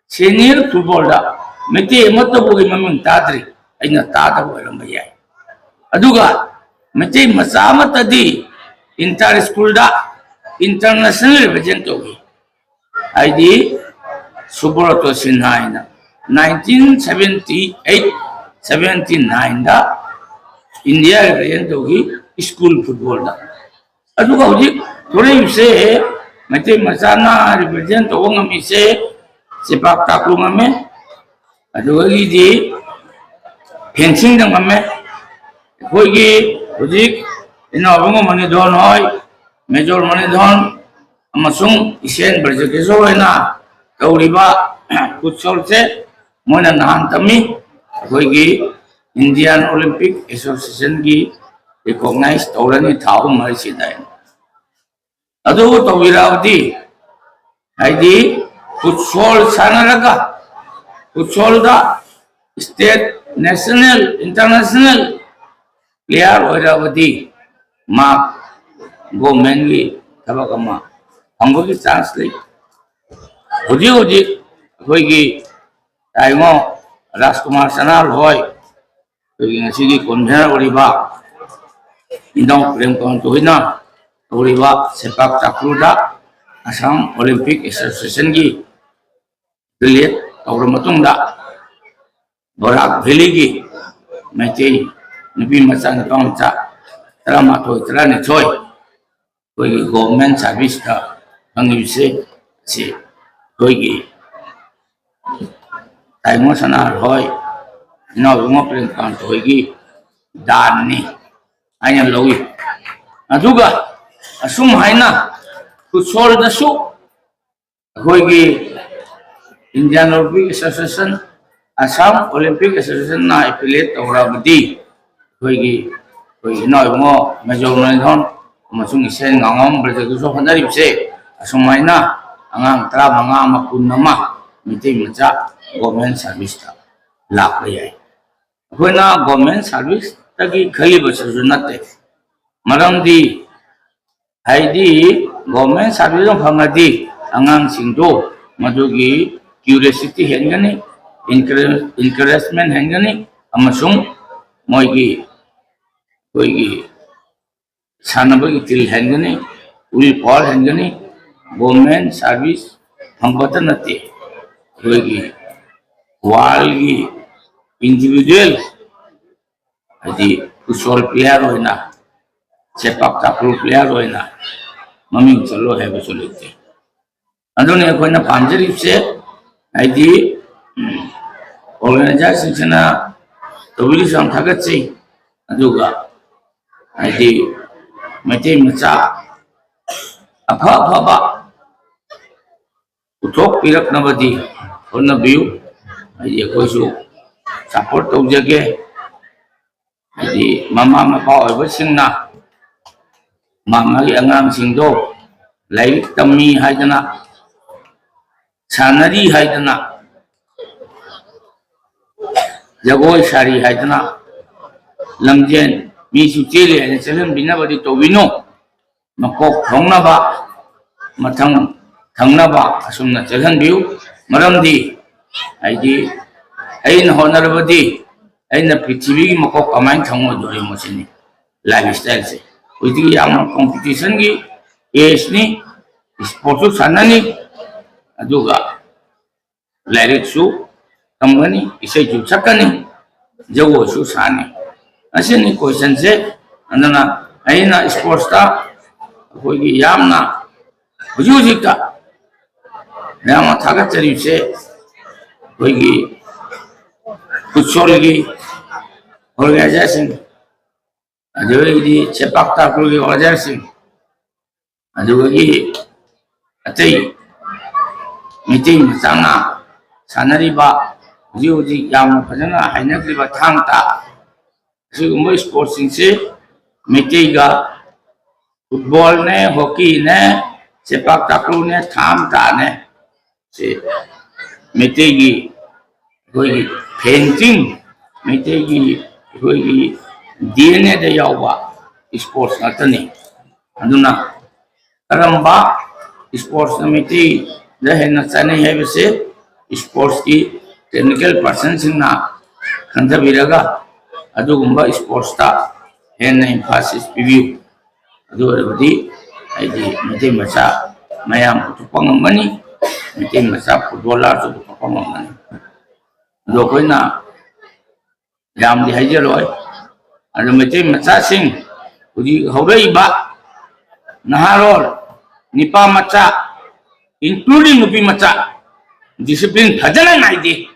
senior footballꯗ ꯃꯩꯇꯩ ꯑꯃꯠꯇꯕꯨ ꯑꯩ ꯃꯃꯤꯡ ꯇꯥꯗ꯭ꯔꯤ, ꯑꯩꯅ ꯇꯥꯗꯕ ꯑꯣꯏꯔꯝꯕ ꯌꯥꯏ꯫ ꯑꯗꯨꯒ ꯃꯩꯇꯩ ꯃꯆꯥ ꯑꯃꯠꯇꯗꯤ inter schoolꯗ international represent ꯇꯧꯏ꯫ ꯍꯥꯏꯗꯤ ꯁꯨꯕ꯭ꯔꯇ ꯁꯤꯟꯍꯥ ꯍꯥꯏꯅ nineteen seventy eight seventy nineꯗ India represent ꯇꯧꯈꯤ school footballꯗ꯫ ꯑꯗꯨꯒ ꯍꯧꯖꯤꯛ ꯊꯣꯛꯂꯛꯏꯕꯁꯦ ꯃꯩꯇꯩ ꯃꯆꯥꯅ represent ꯇꯧꯕ ꯉꯝꯃꯤꯁꯦ ꯆꯦꯄꯥꯛ ꯇꯥꯀꯨ ꯉꯝꯃꯦ, ꯑꯗꯨꯗꯒꯤꯗꯤ ꯐꯦꯟꯁꯤꯡꯗ ꯉꯝꯃꯦ꯫ ꯑꯩꯈꯣꯏꯒꯤ ꯍꯧꯖꯤꯛ ꯏꯅꯥꯎꯕꯨꯡ ꯃꯅꯤꯙꯣꯟ ꯍꯣꯏ, ꯃꯦꯖꯣꯔ ꯃꯅꯤꯙꯣꯟ ꯑꯃꯁꯨꯡ ꯏꯁꯦꯟ ꯕ꯭ꯔꯖꯀꯦꯁꯣꯔ ꯍꯣꯏꯅ ꯇꯧꯔꯤꯕ ꯈꯨꯠꯁꯣꯜꯁꯦ ꯃꯣꯏꯅ ꯅꯍꯥꯟ ꯇꯝꯃꯤ꯫ ꯑꯩꯈꯣꯏꯒꯤ Indian Olympic Associationꯒꯤ recognize ꯇꯧꯔꯅꯤ ꯊꯥ ꯑꯍꯨꯝ ꯃꯔꯤꯁꯤꯗ꯫ ꯑꯗꯨꯕꯨ ꯇꯧꯕꯤꯔꯛꯑꯕꯗꯤ, ꯍꯥꯏꯗꯤ ꯐꯨꯠꯁꯣꯜ ꯁꯥꯟꯅꯔꯒ ꯐꯨꯠꯁꯣꯜꯗ state, national, international player ꯑꯣꯏꯔꯕꯗꯤ ꯃꯥ governmentꯀꯤ ꯊꯕꯛ ꯑꯃ ꯐꯪꯕꯒꯤ chance ꯂꯩ꯫ ꯍꯧꯖꯤꯛ ꯍꯧꯖꯤꯛ ꯑꯩꯈꯣꯏꯒꯤ ꯇꯥꯏꯉꯣ ꯔꯥꯖꯀꯨꯃꯥꯔ ꯁꯅꯥꯔꯣꯜ ꯍꯣꯏ, ꯑꯩꯈꯣꯏꯒꯤ ꯉꯁꯤꯒꯤ convener ꯑꯣꯏꯔꯤꯕ ꯏꯅꯥꯎ ꯄ꯭ꯔꯦꯝꯀꯥꯟꯇ ꯍꯣꯏꯅ ꯇꯧꯔꯤꯕ ꯁꯦꯄꯥꯛ ꯇꯥꯀ꯭ꯔꯨꯗ Assam Olympic Associationꯒꯤ affiliate ꯇꯧꯔ ꯃꯇꯨꯡꯗ ꯕꯣꯔꯥꯛ ꯚꯦꯂꯤꯒꯤ ꯃꯩꯇꯩ ꯅꯨꯄꯤ ꯃꯆꯥ, ꯅꯨꯄꯥ ꯃꯆꯥ ꯇꯔꯥꯃꯥꯊꯣꯏ, ꯇꯔꯥꯅꯤꯊꯣꯏ ꯑꯩꯈꯣꯏꯒꯤ ꯒꯣꯚꯔꯟꯃꯦꯟ ꯁꯥꯔꯚꯤꯁꯇ ꯐꯪꯉꯤꯕꯁꯦ, ꯑꯁꯤ ꯑꯩꯈꯣꯏꯒꯤ ꯇꯥꯏꯃꯣ ꯁꯅꯥꯍꯜ ꯍꯣꯏ, ꯏꯅꯥꯎ ꯏꯕꯨꯡꯉꯣ ꯄ꯭ꯔꯦꯝꯀꯥꯟꯇ ꯍꯣꯏꯒꯤ ꯗꯥꯟꯅꯤ ꯍꯥꯏꯅ ꯂꯧꯏ꯫ ꯑꯗꯨꯒ ꯑꯁꯨꯝ ꯍꯥꯏꯅ ꯐꯨꯠꯁꯣꯜꯗꯁꯨ ꯑꯩꯈꯣꯏꯒꯤ Indian Olympic association, Assam Olympic ꯑꯦꯁꯣꯁꯤꯌꯦꯁꯟꯅ ꯑꯦꯐꯤꯂꯤꯌꯦꯠ ꯇꯧꯔꯕꯗꯤ ꯑꯩꯈꯣꯏꯒꯤ, ꯑꯩꯈꯣꯏ ꯏꯅꯥꯎ ꯏꯕꯨꯡꯉꯣ ꯃꯦꯖꯣꯔ ꯃꯅꯤꯊꯣꯟ ꯑꯃꯁꯨꯡ ꯏꯆꯦꯜ ꯉꯥꯉꯣꯝ ꯕ꯭ꯔꯖꯒꯤꯁꯨ ꯍꯣꯠꯅꯔꯤꯕꯁꯦ, ꯑꯁꯨꯃꯥꯏꯅ ꯑꯉꯥꯡ ꯇꯔꯥꯃꯉꯥ ꯑꯃ, ꯀꯨꯟ ꯑꯃ ꯃꯩꯇꯩ ꯃꯆꯥ ꯒꯣꯚꯔꯟꯃꯦꯟ ꯁꯥꯔꯚꯤꯁꯇ ꯂꯥꯛꯄ ꯌꯥꯏ꯫ ꯑꯩꯈꯣꯏꯅ ꯒꯣꯚꯔꯟꯃꯦꯟ ꯁꯥꯔꯚꯤꯁꯇꯒꯤ ꯈꯜꯂꯤꯕꯁꯤꯁꯨ ꯅꯠꯇꯦ, ꯃꯔꯝꯗꯤ ꯍꯥꯏꯗꯤ ꯒꯣꯚꯔꯟꯃꯦꯟ ꯁꯥꯔꯚꯤꯁ ꯑꯃ ꯐꯪꯉꯗꯤ ꯑꯉꯥꯡꯁꯤꯡꯗꯣ ꯃꯗꯨꯒꯤ ꯀ꯭ꯌꯨꯔꯤꯌꯣꯁꯤꯇꯤ ꯍꯦꯟꯒꯅꯤ, ꯏꯟꯀꯔꯦꯖꯃꯦꯟ ꯍꯦꯟꯒꯅꯤ, ꯑꯃꯁꯨꯡ ꯃꯣꯏꯒꯤ, ꯑꯩꯈꯣꯏꯒꯤ ꯁꯥꯟꯅꯕꯒꯤ ꯏꯊꯤꯜ ꯍꯦꯟꯒꯅꯤ, ꯋꯤꯜ ꯄꯥꯋꯔ ꯍꯦꯟꯒꯅꯤ꯫ ꯒꯣꯚꯔꯟꯃꯦꯟ ꯁꯥꯔꯚꯤꯁ ꯐꯪꯕꯇ ꯅꯠꯇꯦ, ꯑꯩꯈꯣꯏꯒꯤ ꯋꯥꯔꯜꯒꯤ ꯏꯟꯗꯤꯚꯤꯖꯨꯋꯦꯜ, ꯍꯥꯏꯗꯤ ꯐꯨꯠꯁꯣꯜ ꯄ꯭ꯂꯦꯌꯔ ꯑꯣꯏꯅ, ꯁꯦꯄꯥꯛ ꯇꯥꯀ꯭ꯔꯨ ꯄ꯭ꯂꯦꯌꯔ ꯑꯣꯏꯅ ꯃꯃꯤꯡ ꯆꯠꯂꯣꯏ ꯍꯥꯏꯕꯁꯨ ꯂꯩꯇꯦ꯫ ꯑꯗꯨꯅ ꯑꯩꯈꯣꯏꯅ ꯄꯥꯝꯖꯔꯤꯕꯁꯦ, ꯍꯥꯏꯗꯤ ꯑꯣꯔꯒꯅꯥꯏꯖꯔꯁꯤꯡꯁꯤꯅ ꯇꯧꯕꯤꯔꯤꯁꯨ ꯌꯥꯝ ꯊꯥꯒꯠꯆꯩ꯫ ꯑꯗꯨꯒ ꯍꯥꯏꯗꯤ ꯃꯩꯇꯩ ꯃꯆꯥ ꯑꯐ ꯑꯐꯕ ꯄꯨꯊꯣꯛꯄꯤꯔꯛꯅꯕꯗꯤ ꯍꯣꯠꯅꯕꯤꯌꯨ꯫ ꯍꯥꯏꯗꯤ ꯑꯩꯈꯣꯏꯁꯨ ꯁꯞꯄꯣꯔꯠ ꯇꯧꯖꯒꯦ꯫ ꯍꯥꯏꯗꯤ ꯃꯃꯥ ꯃꯄꯥ ꯑꯣꯏꯕꯁꯤꯡꯅ ꯃꯥ ꯃꯥꯒꯤ ꯑꯉꯥꯡꯁꯤꯡꯗꯣ ꯂꯥꯏꯔꯤꯛ ꯇꯝꯃꯤ ꯍꯥꯏꯗꯅ, ꯁꯥꯟꯅꯔꯤ ꯍꯥꯏꯗꯅ, ꯖꯒꯣꯏ ꯁꯥꯔꯤ ꯍꯥꯏꯗꯅ, ꯂꯝꯖꯦꯟ ꯃꯤꯁꯨ ꯆꯦꯜꯂꯤ ꯍꯥꯏꯅ ꯆꯦꯜꯍꯟꯕꯤꯅꯕꯗꯤ ꯇꯧꯕꯤꯅꯨ꯫ ꯃꯀꯣꯛ ꯊꯣꯡꯅꯕ, ꯃꯊꯪ ꯊꯪꯅꯕ ꯑꯁꯨꯝꯅ ꯆꯦꯜꯍꯟꯕꯤꯌꯨ꯫ ꯃꯔꯝꯗꯤ ꯍꯥꯏꯗꯤ ꯑꯩꯅ ꯍꯣꯠꯅꯔꯕꯗꯤ ꯑꯩꯅ ꯄ꯭ꯔꯤꯊꯤꯕꯤꯒꯤ ꯃꯀꯣꯛ ꯀꯃꯥꯏꯅ ꯊꯪꯉꯣꯏꯗꯣꯔꯤꯃꯣ ꯁꯤꯅꯤ ꯂꯥꯏꯐ ꯏꯁꯇꯥꯏꯜꯁꯦ꯫ ꯍꯧꯖꯤꯛꯇꯤ ꯌꯥꯝꯅ ꯀꯣꯝꯄꯤꯇꯤꯁꯟꯒꯤ ꯑꯦꯖꯅꯤ, ꯏꯁꯄꯣꯔꯠꯁꯨ ꯁꯥꯟꯅꯅꯤ, ꯑꯗꯨꯒ ꯂꯥꯏꯔꯤꯛꯁꯨ ꯇꯝꯒꯅꯤ, ꯏꯁꯩꯁꯨ ꯁꯛꯀꯅꯤ, ꯖꯒꯣꯏꯁꯨ ꯁꯥꯅꯤ꯫ ꯑꯁꯤꯅꯤ ꯀꯣꯏꯁꯟꯁꯦ꯫ ꯑꯗꯨꯅ ꯑꯩꯅ ꯏꯁꯄꯣꯔꯠꯁꯇ ꯑꯩꯈꯣꯏꯒꯤ ꯌꯥꯝꯅ ꯍꯧꯖꯤꯛ ꯍꯧꯖꯤꯛꯇ ꯌꯥꯝꯅ ꯊꯥꯒꯠꯆꯔꯤꯕꯁꯦ ꯑꯩꯈꯣꯏꯒꯤ ꯐꯨꯠꯁꯣꯜꯒꯤ ꯑꯣꯔꯒꯅꯥꯏꯖꯔꯁꯤꯡ, ꯑꯗꯨꯗꯒꯤꯗꯤ ꯁꯦꯄꯥꯛ ꯇꯥꯀ꯭ꯔꯨꯒꯤ ꯑꯣꯔꯒꯅꯥꯏꯖꯔꯁꯤꯡ, ꯑꯗꯨꯗꯒꯤ ꯑꯇꯩ ꯃꯩꯇꯩ ꯃꯆꯥꯅ ꯁꯥꯟꯅꯔꯤꯕ, ꯍꯧꯖꯤꯛ ꯍꯧꯖꯤꯛ ꯌꯥꯝꯅ ꯐꯖꯅ ꯍꯥꯏꯅꯈ꯭ꯔꯤꯕ ꯊꯥꯡ ꯇꯥ, ꯑꯁꯤꯒꯨꯝꯕ ꯏꯁꯄꯣꯔꯠꯁꯤꯡꯁꯦ ꯃꯩꯇꯩꯒ ꯐꯨꯠꯕꯣꯜꯅꯦ, ꯍꯣꯀꯤꯅꯦ, ꯁꯦꯄꯥꯛ ꯇꯥꯀ꯭ꯔꯨꯅꯦ, ꯊꯥꯡ ꯇꯥꯅꯦ, ꯁꯤ ꯃꯩꯇꯩꯒꯤ ꯑꯩꯈꯣꯏꯒꯤ ꯐꯦꯟꯁꯤꯡ, ꯃꯩꯇꯩꯒꯤ ꯑꯩꯈꯣꯏꯒꯤ ꯗꯤ ꯑꯦꯟ ꯑꯦꯗ ꯌꯥꯎꯕ ꯏꯁꯄꯣꯔꯠꯁ ꯉꯥꯛꯇꯅꯤ꯫ ꯑꯗꯨꯅ ꯀꯔꯝꯕ ꯏꯁꯄꯣꯔꯠꯁꯅ ꯃꯩꯇꯩꯗ ꯍꯦꯟꯅ ꯆꯥꯅꯩ ꯍꯥꯏꯕꯁꯦ ꯏꯁꯄꯣꯔꯠꯁꯀꯤ ꯇꯦꯛꯅꯤꯀꯦꯜ ꯄꯥꯔꯁꯟꯁꯤꯡꯅ ꯈꯟꯊꯕꯤꯔꯒ ꯑꯗꯨꯒꯨꯝꯕ ꯏꯁꯄꯣꯔꯠꯁꯇ ꯍꯦꯟꯅ ꯏꯝꯐꯥꯁꯤꯁ ꯄꯤꯕꯤꯌꯨ꯫ ꯑꯗꯨ ꯑꯣꯏꯔꯕꯗꯤ ꯑꯩꯗꯤ ꯃꯩꯇꯩ ꯃꯆꯥ ꯃꯌꯥꯝ ꯄꯨꯊꯣꯛꯄ ꯉꯝꯒꯅꯤ, ꯃꯩꯇꯩ ꯃꯆꯥ ꯐꯨꯠꯕꯣꯂꯔꯁꯨ ꯄꯨꯊꯣꯛꯄ ꯉꯝꯒꯅꯤ꯫ ꯑꯗꯣ ꯑꯩꯈꯣꯏꯅ ꯌꯥꯝꯗꯤ ꯍꯥꯏꯖꯔꯣꯏ꯫ ꯑꯗꯣ ꯃꯩꯇꯩ ꯃꯆꯥꯁꯤꯡ, ꯍꯧꯖꯤꯛ ꯍꯧꯔꯛꯏꯕ ꯅꯍꯥꯔꯣꯜ, ꯅꯤꯄꯥ ꯃꯆꯥ, including ꯅꯨꯄꯤ ꯃꯆꯥ, ꯗꯤꯁꯤꯄ꯭ꯂꯤꯟ ꯐꯖꯅ ꯅꯥꯏꯗꯦ,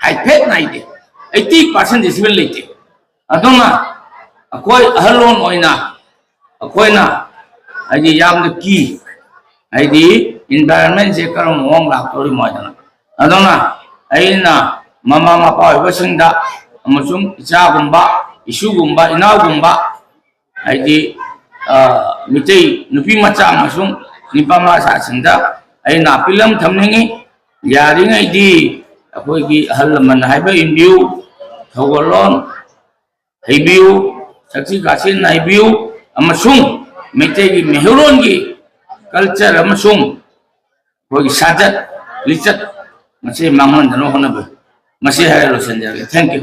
ꯍꯥꯏꯐꯦꯠ ꯅꯥꯏꯗꯦ, ꯑꯩꯠꯇꯤ ꯄꯥꯔꯁꯦꯟ ꯗꯤꯁꯤꯄ꯭ꯂꯤꯟ ꯂꯩꯇꯦ꯫ ꯑꯗꯨꯅ ꯑꯩꯈꯣꯏ ꯑꯍꯜꯂꯣꯟ ꯑꯣꯏꯅ ꯑꯩꯈꯣꯏꯅ ꯍꯥꯏꯗꯤ ꯌꯥꯝꯅ ꯀꯤ, ꯍꯥꯏꯗꯤ ꯏꯟꯚꯥꯏꯔꯣꯟꯃꯦꯟꯁꯦ ꯀꯔꯝꯕ ꯃꯑꯣꯡ ꯂꯥꯛꯇꯧꯔꯤꯃꯣ ꯍꯥꯏꯗꯅ꯫ ꯑꯗꯨꯅ ꯑꯩꯅ ꯃꯃꯥ ꯃꯄꯥ ꯑꯣꯏꯕꯁꯤꯡꯗ ꯑꯃꯁꯨꯡ ꯏꯆꯥꯒꯨꯝꯕ, ꯏꯁꯨꯒꯨꯝꯕ, ꯏꯅꯥꯎꯒꯨꯝꯕ, ꯍꯥꯏꯗꯤ ꯃꯤꯇꯩ ꯅꯨꯄꯤ ꯃꯆꯥ ꯑꯃꯁꯨꯡ ꯅꯨꯄꯥ ꯃꯆꯥꯁꯤꯡꯗ ꯑꯩꯅ ꯑꯄꯤꯜ ꯑꯃ ꯊꯝꯅꯤꯡꯉꯤ꯫ ꯌꯥꯔꯤꯉꯩꯗꯤ ꯑꯩꯈꯣꯏꯒꯤ ꯑꯍꯜ ꯂꯃꯟ ꯍꯥꯏꯕ ꯏꯟꯕꯤꯌꯨ, ꯊꯧꯒꯜꯂꯣꯟ ꯍꯩꯕꯤꯌꯨ, ꯁꯛꯁꯤ ꯈꯥꯁꯤ ꯅꯥꯏꯕꯤꯌꯨ, ꯑꯃꯁꯨꯡ ꯃꯩꯇꯩꯒꯤ ꯃꯩꯍꯧꯔꯣꯟꯒꯤ ꯀꯜꯆꯔ ꯑꯃꯁꯨꯡ ꯑꯩꯈꯣꯏꯒꯤ ꯁꯥꯖꯠ ꯂꯤꯆꯠ ꯃꯁꯤ ꯃꯥꯡꯍꯟꯗꯅꯕ ꯍꯣꯠꯅꯕꯤꯌꯨ꯫ ꯃꯁꯤ ꯍꯥꯏꯔ ꯂꯣꯏꯁꯤꯟꯖꯔꯒꯦ꯫ Thank you꯫